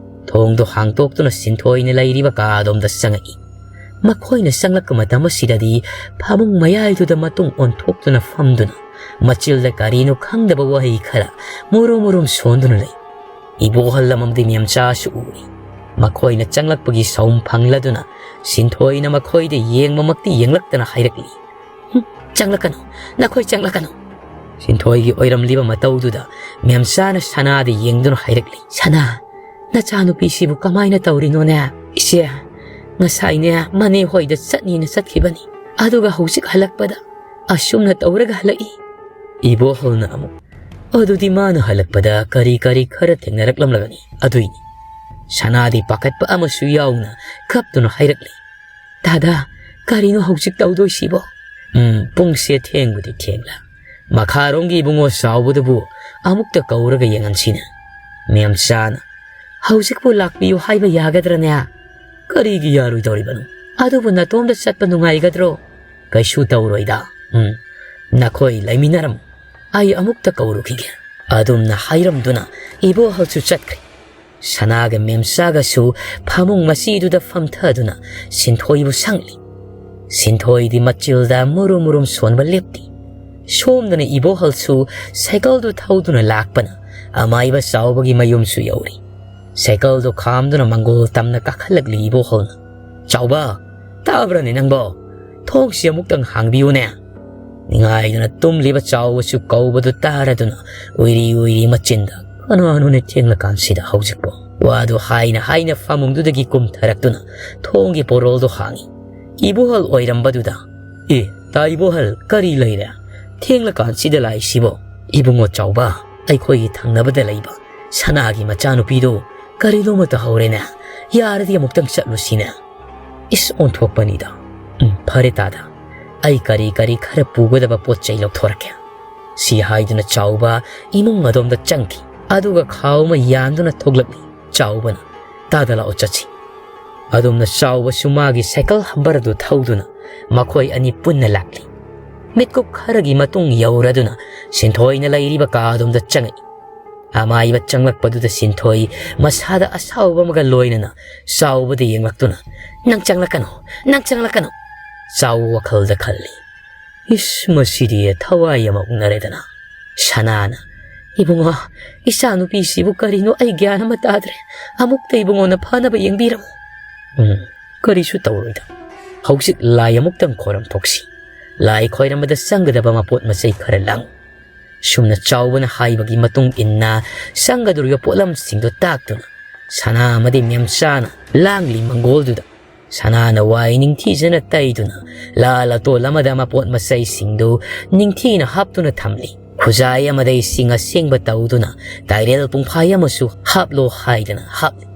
ꯊꯣꯡꯗꯣ ꯍꯥꯡꯇꯣꯛꯇꯨꯅ ꯁꯤꯟꯊꯣꯏꯅ ꯂꯩꯔꯤꯕ ꯀꯥ ꯑꯗꯣꯝꯗ ꯆꯪꯉꯛꯏ꯫ ꯃꯈꯣꯏꯅ ꯆꯪꯂꯛꯄ ꯃꯇꯝ ꯑꯁꯤꯗꯗꯤ ꯐꯃꯨꯡ ꯃꯌꯥꯏꯗꯨꯗ ꯃꯇꯨꯡ ꯑꯣꯟꯊꯣꯛꯇꯨꯅ ꯐꯝꯗꯨꯅ ꯃꯆꯤꯜꯗ ꯀꯔꯤꯅꯣ ꯈꯪꯗꯕ ꯋꯥꯍꯩ ꯈꯔ ꯃꯨꯔꯨꯝ ꯃꯨꯔꯨꯝ ꯁꯣꯟꯗꯨꯅ ꯂꯩ꯫ ꯏꯕꯣꯍꯜ ꯑꯃꯗꯤ ꯃꯦꯝꯆꯥꯁꯨ ꯎꯔꯤ꯫ ꯃꯈꯣꯏꯅ ꯆꯪꯂꯛꯄꯒꯤ ꯁꯥꯎꯝ ꯐꯪꯂꯗꯨꯅ ꯁꯤꯟꯊꯣꯏꯅ ꯃꯈꯣꯏꯗ ꯌꯦꯡꯕꯃꯛꯇꯤ ꯌꯦꯡꯂꯛꯇꯅ ꯍꯥꯏꯔꯛꯂꯤ, "ꯍꯨꯝ, ꯆꯪꯂꯛꯀꯅꯨ, ꯅꯈꯣꯏ ꯆꯪꯂꯛꯀꯅꯨ꯫" ꯁꯤꯟꯊꯣꯏꯒꯤ ꯑꯣꯏꯔꯝꯂꯤꯕ ꯃꯇꯧꯗꯨꯗ ꯃꯦꯝꯆꯥꯅ ꯁꯅꯥꯗ ꯌꯦꯡꯗꯨꯅ ꯍꯥꯏꯔꯛꯂꯤ, "ꯁꯅꯥ, ꯅꯆꯥꯅꯨꯄꯤꯁꯤꯕꯨ ꯀꯃꯥꯏꯅ ꯇꯧꯔꯤꯅꯣꯅꯦ? ꯏꯆꯦ, ꯉꯁꯥꯏꯅꯦ ꯃꯅꯦ ꯍꯣꯏꯗ ꯆꯠꯅꯤꯅ ꯆꯠꯈꯤꯕꯅꯤ꯫ ꯑꯗꯨꯒ ꯍꯧꯖꯤꯛ ꯍꯜꯂꯛꯄꯗ ꯑꯁꯨꯝꯅ ꯇꯧꯔꯒ ꯍꯜꯂꯛꯏ꯫" ꯏꯕꯣꯍꯜꯅ ꯑꯃꯨꯛ, "ꯑꯗꯨꯗꯤ ꯃꯥꯅ ꯍꯜꯂꯛꯄꯗ ꯀꯔꯤ ꯀꯔꯤ ꯈꯔ ꯊꯦꯡꯅꯔꯛꯂꯝꯂꯒꯅꯤ? ꯑꯗꯨꯏꯅꯤ꯫" ꯁꯅꯥꯗꯤ ꯄꯥꯈꯠꯄ ꯑꯃꯁꯨ ꯌꯥꯎꯅ ꯀꯞꯇꯨꯅ ꯍꯥꯏꯔꯛꯂꯤ, "ꯗꯥꯗꯥ, ꯀꯔꯤꯅꯣ ꯍꯧꯖꯤꯛ ꯇꯧꯗꯣꯏꯁꯤꯕꯣ?" "ꯎꯝ, ꯄꯨꯡꯁꯦ ꯊꯦꯡꯕꯨꯗꯤ ꯊꯦꯡꯂ꯫ ꯃꯈꯥꯔꯣꯝꯒꯤ ꯏꯕꯨꯡꯉꯣ ꯆꯥꯎꯕꯗꯨꯕꯨ ꯑꯃꯨꯛꯇ ꯀꯧꯔꯒ ꯌꯦꯡꯍꯟꯁꯤꯅꯦ꯫" ꯃꯦꯝꯆꯥꯅ, "ꯍꯧꯖꯤꯛꯄꯨ ꯂꯥꯛꯄꯤꯌꯨ ꯍꯥꯏꯕ ꯌꯥꯒꯗ꯭ꯔꯅꯦ?" "ꯀꯔꯤꯒꯤ ꯌꯥꯔꯣꯏꯗꯧꯔꯤꯕꯅꯣ? ꯑꯗꯨꯕꯨ ꯅꯇꯣꯝꯗ ꯆꯠꯄ ꯅꯨꯡꯉꯥꯏꯒꯗ꯭ꯔꯣ?" "ꯀꯩꯁꯨ ꯇꯧꯔꯣꯏꯗ꯫ ꯎꯝ, ꯅꯈꯣꯏ ꯂꯩꯃꯤꯟꯅꯔꯝꯃꯨ꯫ ꯑꯩ ꯑꯃꯨꯛꯇ ꯀꯧꯔꯨꯈꯤꯒꯦ꯫" ꯑꯗꯨꯝꯅ ꯍꯥꯏꯔꯝꯗꯨꯅ ꯏꯕꯣꯍꯜꯁꯨ ꯆꯠꯈ꯭ꯔꯦ꯫ ꯁꯅꯥꯒ ꯃꯦꯝꯆꯥꯒꯁꯨ ꯐꯃꯨꯡ ꯃꯆꯤꯗꯨꯗ ꯐꯝꯊꯗꯨꯅ ꯁꯤꯟꯊꯣꯏꯕꯨ ꯁꯪꯂꯤ꯫ ꯁꯤꯟꯊꯣꯏꯗꯤ ꯃꯆꯤꯜꯗ ꯃꯨꯔꯨꯝ ꯃꯨꯔꯨꯝ ꯁꯣꯟꯕ ꯂꯦꯞꯇꯦ꯫ ꯁꯣꯝꯗꯅ ꯏꯕꯣꯍꯜꯁꯨ ꯁꯥꯏꯀꯜꯗꯨ ꯊꯧꯗꯨꯅ ꯂꯥꯛꯄꯅ ꯑꯃꯥꯏꯕ ꯆꯥꯎꯕꯒꯤ ꯃꯌꯨꯝꯁꯨ ꯌꯧꯔꯤ꯫ ꯁꯥꯏꯀꯜꯗꯨ ꯈꯥꯝꯗꯨꯅ ꯃꯪꯒꯣꯜ ꯇꯝꯅ ꯀꯥꯈꯠꯂꯛꯂꯤ ꯏꯕꯣꯍꯜꯅ꯫ "ꯆꯥꯎꯕ, ꯇꯥꯕ꯭ꯔꯅꯦ ꯅꯪꯕꯣ? ꯊꯣꯡꯁꯤ ꯑꯃꯨꯛꯇꯪ ꯍꯥꯡꯕꯤꯌꯨꯅꯦ꯫" ꯅꯤꯡꯉꯥꯏꯗꯨꯅ ꯇꯨꯝꯂꯤꯕ ꯆꯥꯎꯕꯁꯨ ꯀꯧꯕꯗꯨ ꯇꯥꯔꯗꯨꯅ ꯎꯏꯔꯤ ꯎꯏꯔꯤ ꯃꯆꯤꯟꯗ, "ꯀꯅꯥꯅꯣꯅꯦ ꯊꯦꯡꯂꯀꯥꯟꯁꯤꯗ ꯍꯧꯖꯤꯛꯄꯣ?" ꯋꯥꯗꯨ ꯍꯥꯏꯅ ꯍꯥꯏꯅ ꯐꯃꯨꯡꯗꯨꯗꯒꯤ ꯀꯨꯝꯊꯔꯛꯇꯨꯅ ꯊꯣꯡꯒꯤ ꯄꯣꯔꯣꯜꯗꯨ ꯍꯥꯡꯉꯤ꯫ ꯏꯕꯣꯍꯜ ꯑꯣꯏꯔꯝꯕꯗꯨꯗ, "ꯑꯦ, ꯇꯥ ꯏꯕꯣꯍꯜ, ꯀꯔꯤ ꯂꯩꯔꯦ? ꯊꯦꯡꯂꯀꯥꯟꯁꯤꯗ ꯂꯥꯛꯏꯁꯤꯕꯣ?" "ꯏꯕꯨꯡꯉꯣ ꯆꯥꯎꯕ, ꯑꯩꯈꯣꯏꯒꯤ ꯊꯪꯅꯕꯗ ꯂꯩꯕ ꯁꯅꯥꯒꯤ ꯃꯆꯥꯅꯨꯄꯤꯗꯣ ꯀꯔꯤꯅꯣꯃ ꯇꯧꯍꯧꯔꯦꯅꯦ꯫ ꯌꯥꯔꯗꯤ ꯑꯃꯨꯛꯇꯪ ꯆꯠꯂꯨꯁꯤꯅꯦ꯫" "ꯏꯁ, ꯑꯣꯟꯊꯣꯛꯄꯅꯤꯗ꯫ ꯎꯝ, ꯐꯔꯦ ꯇꯥꯗ, ꯑꯩ ꯀꯔꯤ ꯀꯔꯤ ꯈꯔ ꯄꯨꯒꯗꯕ ꯄꯣꯠ ꯆꯩ ꯂꯧꯊꯣꯔꯛꯀꯦ꯫" ꯁꯤ ꯍꯥꯏꯗꯨꯅ ꯆꯥꯎꯕ ꯏꯃꯨꯡ ꯑꯗꯣꯝꯗ ꯆꯪꯈꯤ꯫ ꯑꯗꯨꯒ ꯈꯥꯎ ꯑꯃ ꯌꯥꯟꯗꯨꯅ ꯊꯣꯛꯂꯛꯂꯤ꯫ ꯆꯥꯎꯕꯅ, "ꯇꯥꯗ ꯂꯥꯛꯑꯣ ꯆꯠꯁꯤ꯫" ꯑꯗꯣꯝꯅ ꯆꯥꯎꯕꯁꯨ ꯃꯥꯒꯤ ꯁꯥꯏꯀꯜ ꯍꯝꯕꯔ ꯑꯗꯨ ꯊꯧꯗꯨꯅ ꯃꯈꯣꯏ ꯑꯅꯤ ꯄꯨꯟꯅ ꯂꯥꯛꯂꯤ꯫ ꯃꯤꯠꯀꯨꯞ ꯈꯔꯒꯤ ꯃꯇꯨꯡ ꯌꯧꯔꯗꯨꯅ ꯁꯤꯟꯊꯣꯏꯅ ꯂꯩꯔꯤꯕ ꯀꯥ ꯑꯗꯣꯝꯗ ꯆꯪꯉꯛꯏ꯫ ꯑꯃꯥꯏꯕ ꯆꯪꯂꯛꯄꯗꯨꯗ ꯁꯤꯟꯊꯣꯏ ꯃꯁꯥꯗ ꯑꯁꯥꯎꯕ ꯑꯃꯒ ꯂꯣꯏꯅꯅ ꯆꯥꯎꯕꯗ ꯌꯦꯡꯂꯛꯇꯨꯅ, "ꯅꯪ ꯆꯪꯂꯛꯀꯅꯨ, ꯅꯪ ꯆꯪꯂꯛꯀꯅꯨ!" ꯆꯥꯎꯕ ꯋꯥꯈꯜꯗ ꯈꯜꯂꯤ, "ꯏꯁ, ꯃꯁꯤꯗꯤ ꯊꯋꯥꯏ ꯑꯃ ꯎꯛꯅꯔꯦꯗꯅ꯫" ꯁꯅꯥꯅ, "ꯏꯕꯨꯡꯉꯣ, ꯏꯆꯥꯅꯨꯄꯤꯁꯤꯕꯨ ꯀꯔꯤꯅꯣ ꯑꯩ ꯒ꯭ꯌꯥꯟ ꯑꯃ ꯇꯥꯗ꯭ꯔꯦ꯫ ꯑꯃꯨꯛꯇ ꯏꯕꯨꯡꯉꯣꯅ ꯐꯅꯕ ꯌꯦꯡꯕꯤꯔꯝꯃꯨ꯫" "ꯎꯝ, ꯀꯔꯤꯁꯨ ꯇꯧꯔꯣꯏꯗ꯫ ꯍꯧꯖꯤꯛ ꯂꯥꯏ ꯑꯃꯨꯛꯇꯪ ꯈꯣꯏꯔꯝ ꯊꯣꯛꯁꯤ꯫ ꯂꯥꯏ ꯈꯣꯏꯔꯝꯕꯗ ꯆꯪꯒꯗꯕ ꯃꯄꯣꯠ ꯃꯆꯩ ꯈꯔ ꯂꯥꯡꯉꯨ꯫" ꯁꯨꯝꯅ ꯆꯥꯎꯕꯅ ꯍꯥꯏꯕꯒꯤ ꯃꯇꯨꯡ ꯏꯟꯅ ꯆꯪꯒꯗꯧꯔꯤꯕ ꯄꯣꯠꯂꯝꯁꯤꯡꯗꯨ ꯇꯥꯛꯇꯨꯅ ꯁꯅꯥ ꯑꯃꯗꯤ ꯃꯦꯝꯆꯥꯅ ꯂꯥꯡꯂꯤ ꯃꯪꯒꯣꯜꯗꯨꯗ ꯁꯅꯥꯅ ꯋꯥꯏ ꯅꯤꯡꯊꯤꯖꯅ ꯇꯩꯗꯨꯅ ꯂꯥ ꯂꯇꯣꯜ ꯑꯃꯗ ꯃꯄꯣꯠ ꯃꯆꯩꯁꯤꯡꯗꯨ ꯅꯤꯡꯊꯤꯅ ꯍꯥꯞꯇꯨꯅ ꯊꯝꯂꯤ꯫ ꯈꯨꯖꯥꯏ ꯑꯃꯗꯤ ꯁꯤꯡ ꯑꯁꯦꯡꯕ ꯇꯧꯗꯨꯅ ꯇꯥꯏꯔꯦꯜ ꯄꯨꯡꯐꯥꯏ ꯑꯃꯁꯨ ꯍꯥꯞꯂꯣ ꯍꯥꯏꯗꯅ ꯍꯥꯞꯂꯤ꯫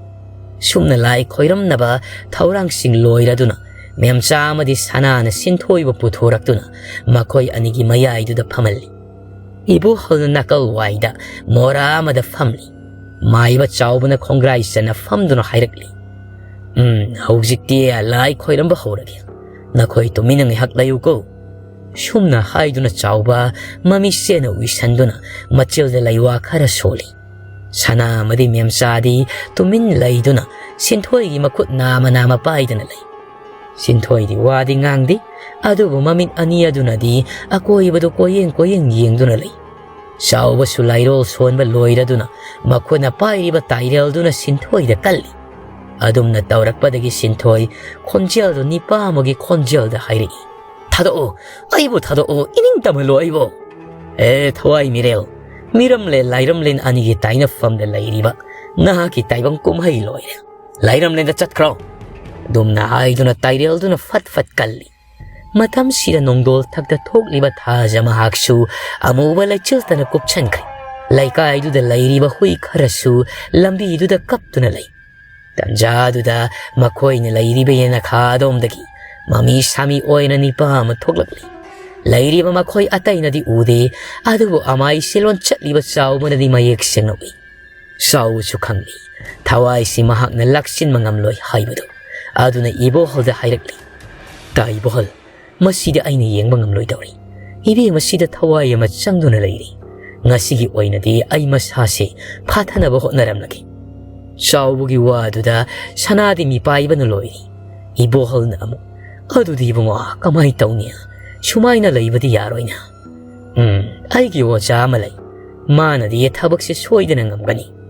ꯁꯨꯝꯅ ꯂꯥꯏ ꯈꯣꯏꯔꯝꯅꯕ ꯊꯧꯔꯥꯡꯁꯤꯡ ꯂꯣꯏꯔꯗꯨꯅ ꯃꯦꯝꯆꯥ ꯑꯃꯗꯤ ꯁꯅꯥꯅ ꯁꯤꯟꯊꯣꯏꯕ ꯄꯨꯊꯣꯔꯛꯇꯨꯅ ꯃꯈꯣꯏ ꯑꯅꯤꯒꯤ ꯃꯌꯥꯏꯗꯨꯗ ꯐꯝꯍꯜꯂꯤ꯫ ꯏꯕꯣꯍꯜꯅ ꯅꯥꯀꯜ ꯋꯥꯏꯗ ꯃꯣꯔꯥ ꯑꯃꯗ ꯐꯝꯂꯤ꯫ ꯃꯥꯏꯕ ꯆꯥꯎꯕꯅ ꯈꯣꯡꯒ꯭ꯔꯥꯏ ꯆꯟꯅ ꯐꯝꯗꯨꯅ ꯍꯥꯏꯔꯛꯂꯤ, "ꯎꯝ, ꯍꯧꯖꯤꯛꯇꯤ ꯂꯥꯏ ꯈꯣꯏꯔꯝꯕ ꯍꯧꯔꯒꯦ꯫ ꯅꯈꯣꯏ ꯇꯨꯃꯤꯟꯅ ꯉꯥꯏꯍꯥꯛ ꯂꯩꯌꯨꯀꯣ"꯫ ꯁꯨꯝꯅ ꯍꯥꯏꯗꯨꯅ ꯆꯥꯎꯕ ꯃꯃꯤꯠꯁꯦꯅ ꯎꯏꯁꯟꯗꯨꯅ ꯃꯆꯤꯜꯗ ꯂꯩꯋꯥ ꯈꯔ ꯁꯣꯜꯂꯤ꯫ ꯁꯅꯥ ꯑꯃꯗꯤ ꯃꯦꯝꯆꯥꯗꯤ ꯇꯨꯃꯤꯟ ꯂꯩꯗꯨꯅ ꯁꯤꯟꯊꯣꯏꯒꯤ ꯃꯈꯨꯠ ꯅꯥꯃ ꯅꯥꯃ ꯄꯥꯏꯗꯨꯅ ꯂꯩ꯫ ꯁꯤꯟꯊꯣꯏꯗꯤ ꯋꯥꯗꯤ ꯉꯥꯡꯗꯦ, ꯑꯗꯨꯕꯨ ꯃꯃꯤꯠ ꯑꯅꯤ ꯑꯗꯨꯅꯗꯤ ꯑꯀꯣꯏꯕꯗꯨ ꯀꯣꯏꯌꯦꯡ ꯀꯣꯏꯌꯦꯡ ꯌꯦꯡꯗꯨꯅ ꯂꯩ꯫ ꯆꯥꯎꯕꯁꯨ ꯂꯥꯏꯔꯣꯜ ꯁꯣꯟꯕ ꯂꯣꯏꯔꯗꯨꯅ ꯃꯈꯨꯠꯅ ꯄꯥꯏꯔꯤꯕ ꯇꯥꯏꯔꯦꯜꯗꯨꯅ ꯁꯤꯟꯊꯣꯏꯗ ꯀꯜꯂꯤ꯫ ꯑꯗꯨꯝꯅ ꯇꯧꯔꯛꯄꯗꯒꯤ ꯁꯤꯟꯊꯣꯏ ꯈꯣꯟꯖꯦꯜꯗꯨ ꯅꯤꯄꯥ ꯑꯃꯒꯤ ꯈꯣꯟꯖꯦꯜꯗ ꯍꯥꯏꯔꯛꯏ, "ꯊꯥꯗꯣꯛꯑꯣ, ꯑꯩꯕꯨ ꯊꯥꯗꯣꯛꯑꯣ, ꯏꯅꯤꯡ ꯇꯝꯍꯜꯂꯣ ꯑꯩꯕꯨ꯫ ꯑꯦ ꯊꯋꯥꯏ ꯃꯤꯔꯦꯜ, ꯃꯤꯔꯝꯂꯦꯟ ꯂꯥꯏꯔꯝꯂꯦꯟ ꯑꯅꯤꯒꯤ ꯇꯥꯏꯅꯐꯝꯗ ꯂꯩꯔꯤꯕ ꯅꯍꯥꯛꯀꯤ ꯇꯥꯏꯕꯪ ꯀꯨꯝꯍꯩ ꯂꯣꯏꯔꯦ꯫ ꯂꯥꯏꯔꯝꯂꯦꯟꯗ ꯆꯠꯈ꯭ꯔꯣ"꯫ ꯑꯗꯨꯝꯅ ꯍꯥꯏꯗꯨꯅ ꯇꯥꯏꯔꯦꯜꯗꯨꯅ ꯐꯠ ꯐꯠ ꯀꯜꯂꯤ꯫ ꯃꯇꯝꯁꯤꯗ ꯅꯣꯡꯗꯣꯜ ꯊꯛꯇ ꯊꯣꯛꯂꯤꯕ ꯊꯥꯖ ꯃꯍꯥꯛꯁꯨ ꯑꯃꯨꯕ ꯂꯩꯆꯤꯜꯇꯅ ꯀꯨꯞꯁꯟꯈ꯭ꯔꯦ꯫ ꯂꯩꯀꯥꯏꯗꯨꯗ ꯂꯩꯔꯤꯕ ꯍꯨꯏ ꯈꯔꯁꯨ ꯂꯝꯕꯤꯗꯨꯗ ꯀꯞꯇꯨꯅ ꯂꯩ꯫ ꯇꯟꯖꯥꯗꯨꯗ ꯃꯈꯣꯏꯅ ꯂꯩꯔꯤꯕ ꯌꯦꯅꯈꯥ ꯑꯗꯣꯝꯗꯒꯤ ꯃꯃꯤ ꯁꯥꯃꯤ ꯑꯣꯏꯅ ꯅꯤꯄꯥ ꯑꯃ ꯊꯣꯛꯂꯛꯂꯤ꯫ ꯂꯩꯔꯤꯕ ꯃꯈꯣꯏ ꯑꯇꯩꯅꯗꯤ ꯎꯗꯦ, ꯑꯗꯨꯕꯨ ꯑꯃꯥꯏ ꯁꯤꯂꯣꯟ ꯆꯠꯂꯤꯕ ꯆꯥꯎꯕꯅꯗꯤ ꯃꯌꯦꯛ ꯁꯦꯡꯅ ꯎꯏ꯫ ꯆꯥꯎꯕꯁꯨ ꯈꯪꯂꯤ꯫ ꯊꯋꯥꯏꯁꯤ ꯃꯍꯥꯛꯅ ꯂꯥꯛꯁꯤꯟꯕ ꯉꯝꯂꯣꯏ ꯍꯥꯏꯕꯗꯨ꯫ ꯑꯗꯨꯅ ꯏꯕꯣꯍꯜꯗ ꯍꯥꯏꯔꯛꯂꯤ, "ꯇꯥ ꯏꯕꯣꯍꯜ, ꯃꯁꯤꯗꯤ ꯑꯩꯅ ꯌꯦꯡꯕ ꯉꯝꯂꯣꯏꯗꯧꯔꯤ꯫ ꯏꯕꯦꯝ ꯑꯁꯤꯗ ꯊꯋꯥꯏ ꯑꯃ ꯆꯪꯗꯨꯅ ꯂꯩꯔꯤ꯫ ꯉꯁꯤꯒꯤ ꯑꯣꯏꯅꯗꯤ ꯑꯩ ꯃꯁꯥꯁꯦ ꯐꯥꯊꯅꯕ ꯍꯣꯠꯅꯔꯝꯂꯒꯦ"꯫ ꯆꯥꯎꯕꯒꯤ ꯋꯥꯗꯨꯗ ꯁꯅꯥꯗꯤ ꯃꯤꯄꯥꯏꯕꯅ ꯂꯣꯏꯔꯤ꯫ ꯏꯕꯣꯍꯜꯅ ꯑꯃꯨꯛ, "ꯑꯗꯨꯗꯤ ꯏꯕꯨꯡꯉꯣ, ꯀꯃꯥꯏ ꯇꯧꯅꯤ? ꯁꯨꯃꯥꯏꯅ ꯂꯩꯕꯗꯤ ꯌꯥꯔꯣꯏꯅ꯫ ꯎꯝ, ꯑꯩꯒꯤ ꯑꯣꯖꯥ ꯑꯃ ꯂꯩ꯫ ꯃꯥꯅꯗꯤ ꯊꯕꯛꯁꯦ ꯁꯣꯏꯗꯅ ꯉꯝꯒꯅꯤ"꯫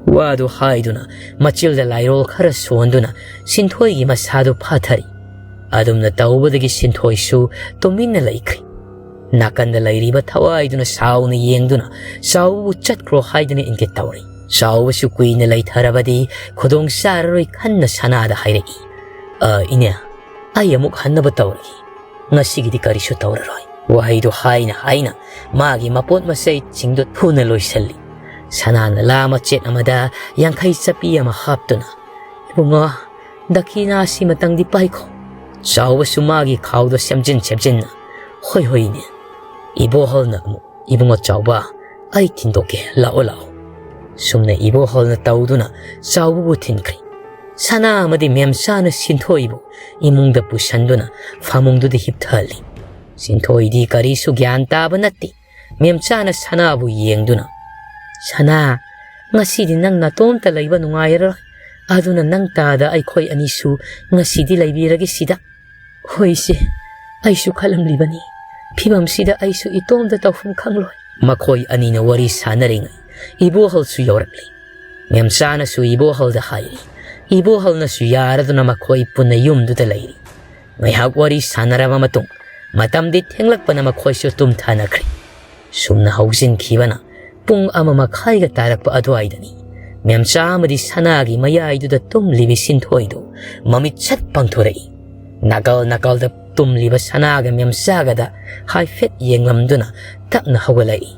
ꯋꯥꯗꯨ ꯍꯥꯏꯗꯨꯅ ꯃꯆꯤꯜꯗ ꯂꯥꯏꯔꯣꯜ ꯈꯔ ꯁꯣꯟꯗꯨꯅ ꯁꯤꯟꯊꯣꯏꯒꯤ ꯃꯁꯥꯗꯨ ꯐꯥꯊꯔꯤ꯫ ꯑꯗꯨꯝꯅ ꯇꯧꯕꯗꯒꯤ ꯁꯤꯟꯊꯣꯏꯁꯨ ꯇꯨꯃꯤꯟꯅ ꯂꯩꯈ꯭ꯔꯦ꯫ ꯅꯥꯀꯟꯗ ꯂꯩꯔꯤꯕ ꯊꯋꯥꯏꯗꯨꯅ ꯁꯥꯎꯅ ꯌꯦꯡꯗꯨꯅ ꯆꯥꯎꯕꯕꯨ ꯆꯠꯈ꯭ꯔꯣ ꯍꯥꯏꯗꯨꯅ ꯏꯪꯒꯤꯠ ꯇꯧꯔꯤ꯫ ꯆꯥꯎꯕꯁꯨ ꯀꯨꯏꯅ ꯂꯩꯊꯔꯕꯗꯤ ꯈꯨꯗꯣꯡ ꯆꯥꯔꯔꯣꯏ ꯈꯟꯅ ꯁꯅꯥꯗ ꯍꯥꯏꯔꯛꯏ, "ꯑ, ꯏꯅꯦ, ꯑꯩ ꯑꯃꯨꯛ ꯍꯟꯅꯕ ꯇꯧꯔꯒꯦ꯫ ꯉꯁꯤꯒꯤꯗꯤ ꯀꯔꯤꯁꯨ ꯇꯧꯔꯔꯣꯏ"꯫ ꯋꯥꯍꯩꯗꯨ ꯍꯥꯏꯅ ꯍꯥꯏꯅ ꯃꯥꯒꯤ ꯃꯄꯣꯠ ꯃꯆꯩꯁꯤꯡꯗꯨ ꯊꯨꯅ ꯂꯣꯏꯁꯤꯜꯂꯤ꯫ ꯁꯅꯥꯅ ꯂꯥ ꯃꯆꯦꯠ ꯑꯃꯗ ꯌꯥꯡꯈꯩ ꯆꯞꯄꯤ ꯑꯃ ꯍꯥꯞꯇꯨꯅ, "ꯏꯕꯨꯡꯉꯣ, ꯗꯈꯤꯅꯥ ꯑꯁꯤꯃꯇꯪꯗꯤ ꯄꯥꯏꯈꯣ"꯫ ꯆꯥꯎꯕꯁꯨ ꯃꯥꯒꯤ ꯈꯥꯎꯗꯣ ꯁꯦꯝꯖꯤꯟ ꯁꯦꯝꯖꯤꯟꯅ, "ꯍꯣꯏ, ꯍꯣꯏꯅꯦ"꯫ ꯏꯕꯣꯍꯜꯅ ꯑꯃꯨꯛ, "ꯏꯕꯨꯡꯉꯣ ꯆꯥꯎꯕ, ꯑꯩ ꯊꯤꯟꯗꯣꯛꯀꯦ, ꯂꯥꯛꯑꯣ, ꯂꯥꯛꯑꯣ"꯫ ꯁꯨꯝꯅ ꯏꯕꯣꯍꯜꯅ ꯇꯧꯗꯨꯅ ꯆꯥꯎꯕꯕꯨ ꯊꯤꯟꯈ꯭ꯔꯤ꯫ ꯁꯅꯥ ꯑꯃꯗꯤ ꯃꯦꯝꯆꯥꯅ ꯁꯤꯟꯊꯣꯏꯕꯨ ꯏꯃꯨꯡꯗ ꯄꯨꯁꯟꯗꯨꯅ ꯐꯃꯨꯡꯗꯨꯗ ꯍꯤꯞꯊꯍꯜꯂꯤ꯫ ꯁꯤꯟꯊꯣꯏꯗꯤ ꯀꯔꯤꯁꯨ ꯒ꯭ꯌꯥꯟ ꯇꯥꯕ ꯅꯠꯇꯦ꯫ ꯃꯦꯝꯆꯥꯅ ꯁꯅꯥꯕꯨ ꯌꯦꯡꯗꯨꯅ, "ꯁꯅꯥ, ꯉꯁꯤꯗꯤ ꯅꯪ ꯅꯇꯣꯝꯇ ꯂꯩꯕ ꯅꯨꯡꯉꯥꯏꯔꯔꯣꯏ꯫ ꯑꯗꯨꯅ ꯅꯪ ꯇꯥꯗ ꯑꯩꯈꯣꯏ ꯑꯅꯤꯁꯨ ꯉꯁꯤꯗꯤ ꯂꯩꯕꯤꯔꯒꯦ ꯁꯤꯗ"꯫ "ꯍꯣꯏ ꯏꯆꯦ, ꯑꯩꯁꯨ ꯈꯜꯂꯝꯂꯤꯕꯅꯤ꯫ ꯐꯤꯕꯝꯁꯤꯗ ꯑꯩꯁꯨ ꯏꯇꯣꯝꯇ ꯇꯧꯐꯝ ꯈꯪꯂꯣꯏ"꯫ ꯃꯈꯣꯏ ꯑꯅꯤꯅ ꯋꯥꯔꯤ ꯁꯥꯟꯅꯔꯤꯉꯩ ꯏꯕꯣꯍꯜꯁꯨ ꯌꯧꯔꯛꯂꯤ꯫ ꯃꯦꯝꯆꯥꯅꯁꯨ ꯏꯕꯣꯍꯜꯗ ꯍꯥꯏꯔꯤ꯫ ꯏꯕꯣꯍꯜꯅꯁꯨ ꯌꯥꯔꯗꯨꯅ ꯃꯈꯣꯏ ꯄꯨꯟꯅ ꯌꯨꯝꯗꯨꯗ ꯂꯩꯔꯤ꯫ ꯉꯥꯏꯍꯥꯛ ꯋꯥꯔꯤ ꯁꯥꯟꯅꯔꯕ ꯃꯇꯨꯡ ꯃꯇꯝꯗꯤ ꯊꯦꯡꯂꯛꯄꯅ ꯃꯈꯣꯏꯁꯨ ꯇꯨꯝꯊꯅꯈ꯭ꯔꯦ꯫ ꯁꯨꯝꯅ ꯍꯧꯖꯤꯟꯈꯤꯕꯅ ꯄꯨꯡ ꯑꯃ ꯃꯈꯥꯏꯒ ꯇꯥꯔꯛꯄ ꯑꯗꯨꯋꯥꯏꯗꯅꯤ ꯃꯦꯝꯆꯥ ꯑꯃꯗꯤ ꯁꯅꯥꯒꯤ ꯃꯌꯥꯏꯗꯨꯗ ꯇꯨꯝꯂꯤꯕꯤ ꯁꯤꯟꯊꯣꯏꯗꯨ ꯃꯃꯤꯠ ꯁꯠ ꯄꯥꯡꯊꯣꯔꯛꯏ꯫ ꯅꯥꯀꯜ ꯅꯥꯀꯜꯗ ꯇꯨꯝꯂꯤꯕ ꯁꯅꯥꯒ ꯃꯦꯝꯆꯥꯒꯗ ꯍꯥꯏꯐꯦꯠ ꯌꯦꯡꯂꯝꯗꯨꯅ ꯇꯞꯅ ꯍꯧꯒꯠꯂꯛꯏ꯫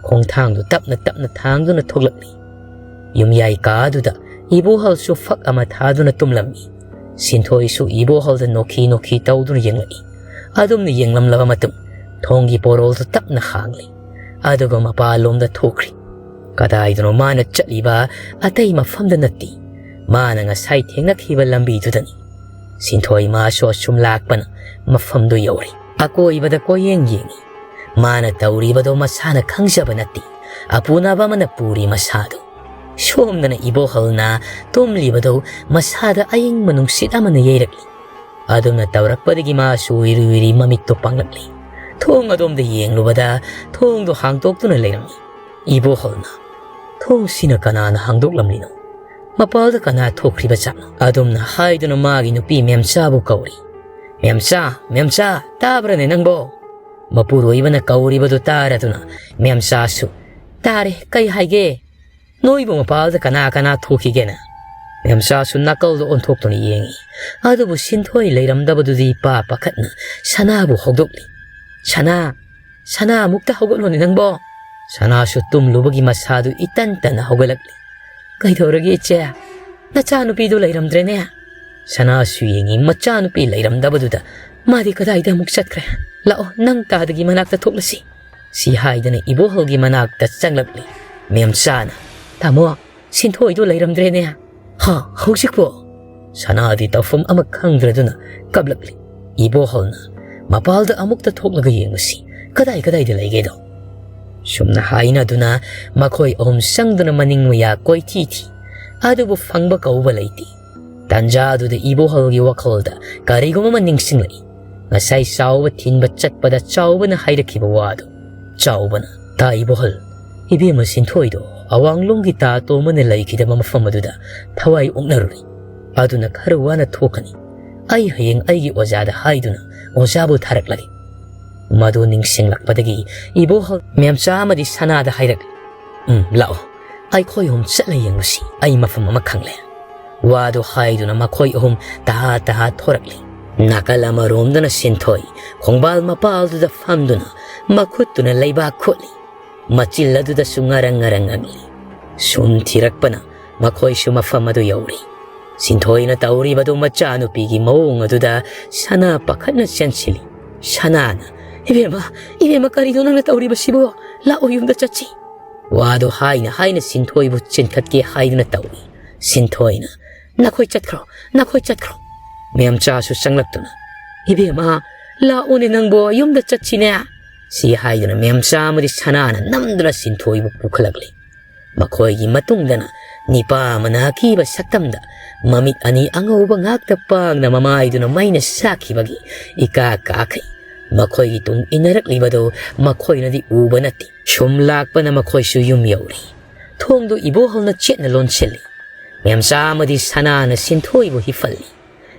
ꯈꯣꯡꯊꯥꯡꯗꯨ ꯇꯞꯅ ꯇꯞꯅ ꯊꯥꯡꯗꯨꯅ ꯊꯣꯛꯂꯛꯂꯤ꯫ ꯌꯨꯝꯌꯥꯏ ꯀꯥ ꯑꯗꯨꯗ ꯏꯕꯣꯍꯜꯁꯨ ꯐꯛ ꯑꯃ ꯊꯥꯗꯨꯅ ꯇꯨꯝꯂꯝꯃꯤ꯫ ꯁꯤꯟꯊꯣꯏꯁꯨ ꯏꯕꯣꯍꯜꯗ ꯅꯣꯛꯈꯤ ꯅꯣꯛꯈꯤ ꯇꯧꯗꯨꯅ ꯌꯦꯡꯂꯛꯏ꯫ ꯑꯗꯨꯝꯅ ꯌꯦꯡꯂꯝꯂꯕ ꯃꯇꯨꯡ ꯊꯣꯡꯒꯤ ꯄꯣꯔꯣꯜꯗꯨ ꯇꯞꯅ ꯍꯥꯡꯂꯤ꯫ ꯑꯗꯨꯒ ꯃꯄꯥꯟꯂꯣꯝꯗ ꯊꯣꯛꯈ꯭ꯔꯤ꯫ ꯀꯗꯥꯏꯗꯅꯣ ꯃꯥꯅ ꯆꯠꯂꯤꯕ? ꯑꯇꯩ ꯃꯐꯝꯗ ꯅꯠꯇꯦ꯫ ꯃꯥꯅ ꯉꯁꯥꯏ ꯊꯦꯡꯅꯈꯤꯕ ꯂꯝꯕꯤꯗꯨꯗꯅꯤ꯫ ꯁꯤꯟꯊꯣꯏ ꯃꯥꯁꯨ ꯑꯁꯨꯝ ꯂꯥꯛꯄꯅ ꯃꯐꯝꯗꯨ ꯌꯧꯔꯦ꯫ ꯑꯀꯣꯏꯕꯗ ꯀꯣꯏꯌꯦꯡ ꯌꯦꯡꯉꯤ꯫ ꯃꯥꯅ ꯇꯧꯔꯤꯕꯗꯣ ꯃꯁꯥꯅ ꯈꯪꯖꯕ ꯅꯠꯇꯦ꯫ ꯑꯄꯨꯅꯕ ꯑꯃꯅ ꯄꯨꯔꯤ ꯃꯁꯥꯗꯨ꯫ ꯁꯣꯝꯗꯅ ꯏꯕꯣꯍꯜꯅ ꯇꯨꯝꯂꯤꯕꯗꯨ ꯃꯁꯥꯗ ꯑꯏꯪꯕ ꯅꯨꯡꯁꯤꯠ ꯑꯃꯅ ꯌꯩꯔꯛꯂꯤ꯫ ꯑꯗꯨꯝꯅ ꯇꯧꯔꯛꯄꯗꯒꯤ ꯃꯥꯁꯨ ꯎꯏꯔꯨ ꯎꯏꯔꯤ ꯃꯃꯤꯠꯇꯨ ꯄꯥꯡꯂꯛꯂꯤ꯫ ꯊꯣꯡ ꯑꯗꯣꯝꯗ ꯌꯦꯡꯂꯨꯕꯗ ꯊꯣꯡꯗꯨ ꯍꯥꯡꯗꯣꯛꯇꯨꯅ ꯂꯩꯔꯝꯃꯤ꯫ ꯏꯕꯣꯍꯜꯅ, "ꯊꯣꯡꯁꯤꯅ ꯀꯅꯥꯅ ꯍꯥꯡꯗꯣꯛꯂꯝꯂꯤꯅꯣ? ꯃꯄꯥꯜꯗ ꯀꯅꯥ ꯊꯣꯛꯈ꯭ꯔꯤꯕ ꯖꯥꯠꯅꯣ?" ꯑꯗꯨꯝꯅ ꯍꯥꯏꯗꯨꯅ ꯃꯥꯒꯤ ꯅꯨꯄꯤ ꯃꯦꯝꯆꯥꯕꯨ ꯀꯧꯔꯤ꯫ "ꯃꯦꯝꯆꯥ, ꯃꯦꯝꯆꯥ, ꯇꯥꯕ꯭ꯔꯅꯦ ꯅꯪꯕꯣ?" ꯃꯄꯨꯔꯣꯏꯕꯅ ꯀꯧꯔꯤꯕꯗꯨ ꯇꯥꯔꯗꯨꯅ ꯃꯦꯝꯆꯥꯁꯨ, "ꯇꯥꯔꯦ, ꯀꯩ ꯍꯥꯏꯒꯦ? ꯅꯣꯏꯕꯨ ꯃꯄꯥꯜꯗ ꯀꯅꯥ ꯀꯅꯥ ꯊꯣꯛꯈꯤꯒꯦꯅ?" ꯃꯦꯝꯆꯥꯁꯨ ꯅꯥꯀꯜꯗ ꯑꯣꯟꯊꯣꯛꯇꯨꯅ ꯌꯦꯡꯏ꯫ ꯑꯗꯨꯕꯨ ꯁꯤꯟꯊꯣꯏ ꯂꯩꯔꯝꯗꯕꯗꯨꯗꯤ ꯄꯥ ꯄꯥꯈꯠꯅ ꯁꯅꯥꯕꯨ ꯍꯧꯗꯣꯛꯂꯤ꯫ "ꯁꯅꯥ, ꯁꯅꯥ, ꯑꯃꯨꯛꯇ ꯍꯧꯒꯠꯂꯣꯅꯦ ꯅꯪꯕꯣ!" ꯁꯅꯥꯁꯨ ꯇꯨꯝꯂꯨꯕꯒꯤ ꯃꯁꯥꯗꯨ ꯏꯇꯟ ꯇꯟꯅ ꯍꯧꯒꯠꯂꯛꯂꯤ꯫ "ꯀꯩꯗꯧꯔꯒꯦ ꯏꯆꯦ? ꯅꯆꯥꯅꯨꯄꯤꯗꯨ ꯂꯩꯔꯝꯗ꯭ꯔꯦꯅꯦ?" ꯁꯅꯥꯁꯨ ꯌꯦꯡꯏ, ꯃꯆꯥꯅꯨꯄꯤ ꯂꯩꯔꯝꯗꯕꯗꯨꯗ, "ꯃꯥꯗꯤ ꯀꯗꯥꯏꯗ ꯑꯃꯨꯛ ꯆꯠꯈ꯭ꯔꯦ? ꯂꯥꯛꯑꯣ, ꯅꯪ ꯇꯥꯗꯒꯤ ꯃꯅꯥꯛꯇ ꯊꯣꯛꯂꯁꯤ꯫" ꯁꯤ ꯍꯥꯏꯗꯨꯅ ꯏꯕꯣꯍꯜꯒꯤ ꯃꯅꯥꯛꯇ ꯆꯪꯂꯛꯂꯤ꯫ ꯃꯦꯝꯆꯥꯅ, "ꯇꯥꯃꯣ, ꯁꯤꯟꯊꯣꯏꯗꯣ ꯂꯩꯔꯝꯗ꯭ꯔꯦꯅꯦ!" "ꯍꯥ, ꯍꯧꯖꯤꯛꯄꯣ?" ꯁꯅꯥꯗꯤ ꯇꯧꯐꯝ ꯑꯃ ꯈꯪꯗ꯭ꯔꯗꯨꯅ ꯀꯞꯂꯛꯂꯤ꯫ ꯏꯕꯣꯍꯜꯅ, "ꯃꯄꯥꯜꯗ ꯑꯃꯨꯛꯇ ꯊꯣꯛꯂꯒ ꯌꯦꯡꯉꯨꯁꯤ, ꯀꯗꯥꯏ ꯀꯗꯥꯏꯗ ꯂꯩꯒꯦꯗꯣ?" ꯁꯨꯝꯅ ꯍꯥꯏꯅꯗꯨꯅ ꯃꯈꯣꯏ ꯑꯍꯨꯝ ꯆꯪꯗꯨꯅ ꯃꯅꯤꯡ ꯃꯌꯥ ꯀꯣꯏꯊꯤ ꯊꯤ꯫ ꯑꯗꯨꯕꯨ ꯐꯪꯕ ꯀꯧꯕ ꯂꯩꯇꯦ꯫ ꯇꯥꯟꯖꯥꯗꯨꯗ ꯏꯕꯣꯍꯜꯒꯤ ꯋꯥꯈꯜꯗ ꯀꯔꯤꯒꯨꯝꯕ ꯑꯃ ꯅꯤꯡꯁꯤꯡꯂꯛꯏ꯫ ꯉꯁꯥꯏ ꯆꯥꯎꯕ ꯊꯤꯟꯕ ꯆꯠꯄꯗ ꯆꯥꯎꯕꯅ ꯍꯥꯏꯔꯛꯈꯤꯕ ꯋꯥꯗꯨ꯫ ꯆꯥꯎꯕꯅ, "ꯇꯥ ꯏꯕꯣꯍꯜ, ꯏꯕꯦꯝꯃ ꯁꯤꯟꯊꯣꯏꯗꯣ ꯑꯋꯥꯡꯂꯣꯝꯒꯤ ꯇꯥ ꯇꯣꯝꯕꯅ ꯂꯩꯈꯤꯗꯕ ꯃꯐꯝ ꯑꯗꯨꯗ ꯊꯋꯥꯏ ꯑꯣꯛꯅꯔꯨꯔꯦ꯫ ꯑꯗꯨꯅ ꯈꯔ ꯋꯥꯅ ꯊꯣꯛꯀꯅꯤ꯫ ꯑꯩ ꯍꯌꯦꯡ ꯑꯩꯒꯤ ꯑꯣꯖꯥꯗ ꯍꯥꯏꯗꯨꯅ ꯑꯣꯖꯥꯕꯨ ꯊꯥꯔꯛꯂꯒꯦ꯫" ꯃꯗꯨ ꯅꯤꯡꯁꯤꯡꯂꯛꯄꯗꯒꯤ ꯏꯕꯣꯍꯜ ꯃꯦꯝꯆꯥ ꯑꯃꯗꯤ ꯁꯅꯥꯗ ꯍꯥꯏꯔꯛꯂꯤ꯫ "ꯎꯝ, ꯂꯥꯛꯑꯣ, ꯑꯩꯈꯣꯏ ꯑꯍꯨꯝ ꯆꯠꯂ ꯌꯦꯡꯉꯨꯁꯤ, ꯑꯩ ꯃꯐꯝ ꯑꯃ ꯈꯪꯂꯦ꯫" ꯋꯥꯗꯨ ꯍꯥꯏꯗꯨꯅ ꯃꯈꯣꯏ ꯑꯍꯨꯝ ꯇꯍꯥ ꯇꯍꯥ ꯊꯣꯔꯛꯂꯤ꯫ ꯅꯥꯀꯜ ꯑꯃꯔꯣꯝꯗꯅ ꯁꯤꯟꯊꯣꯏ ꯈꯣꯡꯕꯥꯜ ꯃꯄꯥꯜꯗꯨꯗ ꯐꯝꯗꯨꯅ ꯃꯈꯨꯠꯇꯨꯅ ꯂꯩꯕꯥꯛ ꯈꯣꯠꯂꯤ꯫ ꯃꯆꯤꯜ ꯑꯗꯨꯗꯁꯨ ꯉꯔꯪ ꯉꯔꯪ ꯉꯪꯂꯤ꯫ ꯁꯨꯝ ꯊꯤꯔꯛꯄꯅ ꯃꯈꯣꯏꯁꯨ ꯃꯐꯝ ꯑꯗꯨ ꯌꯧꯔꯤ꯫ ꯁꯤꯟꯊꯣꯏꯅ ꯇꯧꯔꯤꯕꯗꯨ ꯃꯆꯥꯅꯨꯄꯤꯒꯤ ꯃꯑꯣꯡ ꯑꯗꯨꯗ ꯁꯅꯥ ꯄꯥꯈꯠꯅ ꯆꯦꯟꯁꯤꯜꯂꯤ꯫ ꯁꯅꯥꯅ, "ꯏꯕꯦꯝꯃ, ꯏꯕꯦꯝꯃ, ꯀꯔꯤꯅꯣ ꯅꯪꯅ ꯇꯧꯔꯤꯕꯁꯤꯕꯨ? ꯂꯥꯛꯑꯣ, ꯌꯨꯝꯗ ꯆꯠꯁꯤ꯫" ꯋꯥꯗꯨ ꯍꯥꯏꯅ ꯍꯥꯏꯅ ꯁꯤꯟꯊꯣꯏꯕꯨ ꯆꯤꯟꯊꯠꯀꯦ ꯍꯥꯏꯗꯨꯅ ꯇꯧꯏ꯫ ꯁꯤꯟꯊꯣꯏꯅ, "ꯅꯈꯣꯏ ꯆꯠꯈ꯭ꯔꯣ, ꯅꯈꯣꯏ ꯆꯠꯈ꯭ꯔꯣ꯫" ꯃꯦꯝꯆꯥꯁꯨ ꯆꯪꯂꯛꯇꯨꯅ, "ꯏꯕꯦꯝꯃ, ꯂꯥꯛꯑꯣꯅꯦ ꯅꯪꯕꯣ, ꯌꯨꯝꯗ ꯆꯠꯁꯤꯅꯦ꯫" ꯁꯤ ꯍꯥꯏꯗꯨꯅ ꯃꯦꯝꯆꯥ ꯑꯃꯗꯤ ꯁꯅꯥꯅ ꯅꯝꯗꯨꯅ ꯁꯤꯟꯊꯣꯏꯕꯨ ꯄꯨꯈꯠꯂꯛꯂꯤ꯫ ꯃꯈꯣꯏꯒꯤ ꯃꯇꯨꯡꯗꯅ ꯅꯤꯄꯥ ꯑꯃꯅ ꯑꯀꯤꯕ ꯁꯛꯇꯝꯗ ꯃꯃꯤꯠ ꯑꯅꯤ ꯑꯉꯧꯕ ꯉꯥꯛꯇ ꯄꯥꯡꯅ ꯃꯃꯥꯏꯗꯨꯅ ꯃꯩꯅ ꯁꯥꯈꯤꯕꯒꯤ ꯏꯀꯥ ꯀꯥꯈꯩ꯫ ꯃꯈꯣꯏꯒꯤ ꯇꯨꯡ ꯏꯟꯅꯔꯛꯂꯤꯕꯗꯨ ꯃꯈꯣꯏꯅꯗꯤ ꯎꯕ ꯅꯠꯇꯦ꯫ ꯁꯨꯝ ꯂꯥꯛꯄꯅ ꯃꯈꯣꯏꯁꯨ ꯌꯨꯝ ꯌꯧꯔꯦ꯫ ꯊꯣꯡꯗꯨ ꯏꯕꯣꯍꯜꯅ ꯆꯦꯠꯅ ꯂꯣꯟꯁꯤꯜꯂꯤ꯫ ꯃꯦꯝꯆꯥ ꯑꯃꯗꯤ ꯁꯅꯥꯅ ꯁꯤꯟꯊꯣꯏꯕꯨ ꯍꯤꯞꯍꯜꯂꯤ꯫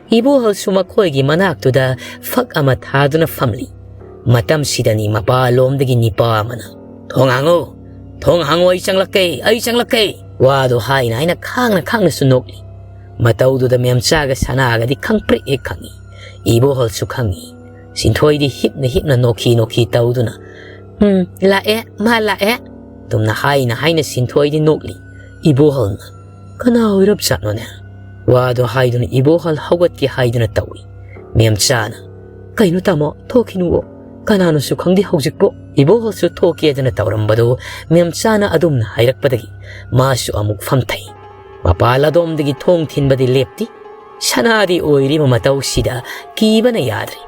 ꯏꯕꯣꯍꯜꯁꯨ ꯃꯈꯣꯏꯒꯤ ꯃꯅꯥꯛꯇꯨꯗ ꯐꯛ ꯑꯃ ꯊꯥꯗꯨꯅ ꯐꯝꯂꯤ꯫ ꯃꯇꯝꯁꯤꯗꯅꯤ ꯃꯄꯥꯂꯣꯝꯗꯒꯤ ꯅꯤꯄꯥ ꯑꯃꯅ, "ꯊꯣꯡ ꯍꯥꯡꯉꯨ! ꯊꯣꯡ ꯍꯥꯡꯉꯨ! ꯑꯩ ꯆꯪꯂꯛꯀꯦ! ꯑꯩ ꯆꯪꯂꯛꯀꯦ!" ꯋꯥꯗꯨ ꯍꯥꯏꯅ ꯍꯥꯏꯅ ꯈꯥꯡꯅ ꯈꯥꯡꯅꯁꯨ ꯅꯣꯛꯂꯤ꯫ ꯃꯇꯧꯗꯨꯗ ꯃꯦꯝꯆꯥꯒ ꯁꯅꯥꯒꯗꯤ ꯈꯪꯄ꯭ꯔꯦꯛ ꯍꯦꯛ ꯈꯪꯏ꯫ ꯏꯕꯣꯍꯜꯁꯨ ꯈꯪꯏ꯫ ꯁꯤꯟꯊꯣꯏꯗꯤ ꯍꯤꯞꯅ ꯍꯤꯞꯅ ꯅꯣꯛꯈꯤ ꯅꯣꯛꯈꯤ ꯇꯧꯗꯨꯅ, "ꯎꯝ, ꯂꯥꯛꯑꯦ, ꯃꯥ ꯂꯥꯛꯑꯦ" ꯑꯗꯨꯝꯅ ꯍꯥꯏꯅ ꯍꯥꯏꯅ ꯁꯤꯟꯊꯣꯏꯗꯤ ꯅꯣꯛꯂꯤ꯫ ꯏꯕꯣꯍꯜꯅ, "ꯀꯅꯥ ꯑꯣꯏꯔꯞꯖꯥꯠꯅꯣꯅꯦ?" ꯋꯥꯗꯣ ꯍꯥꯏꯗꯨꯅ ꯏꯕꯣꯍꯜ ꯍꯧꯒꯠꯀꯦ ꯍꯥꯏꯗꯨꯅ ꯇꯧꯏ꯫ ꯃꯦꯝꯆꯥꯅ, "ꯀꯩꯅꯣ ꯇꯥꯃꯣ, ꯊꯣꯛꯈꯤꯅꯨꯋꯣ, ꯀꯅꯥꯅꯣꯁꯨ ꯈꯪꯗꯦ ꯍꯧꯖꯤꯛꯄꯨ"꯫ ꯏꯕꯣꯍꯜꯁꯨ ꯊꯣꯛꯀꯦꯗꯅ ꯇꯧꯔꯝꯕꯗꯨ ꯃꯦꯝꯆꯥꯅ ꯑꯗꯨꯝꯅ ꯍꯥꯏꯔꯛꯄꯗꯒꯤ ꯃꯥꯁꯨ ꯑꯃꯨꯛ ꯐꯝꯊꯩ꯫ ꯃꯄꯥꯜ ꯑꯗꯣꯝꯗꯒꯤ ꯊꯣꯡ ꯊꯤꯟꯕꯗꯤ ꯂꯦꯞꯇꯦ꯫ ꯁꯅꯥꯗꯤ ꯑꯣꯏꯔꯤꯕ ꯃꯇꯧꯁꯤꯗ ꯀꯤꯕꯅ ꯌꯥꯗ꯭ꯔꯦ꯫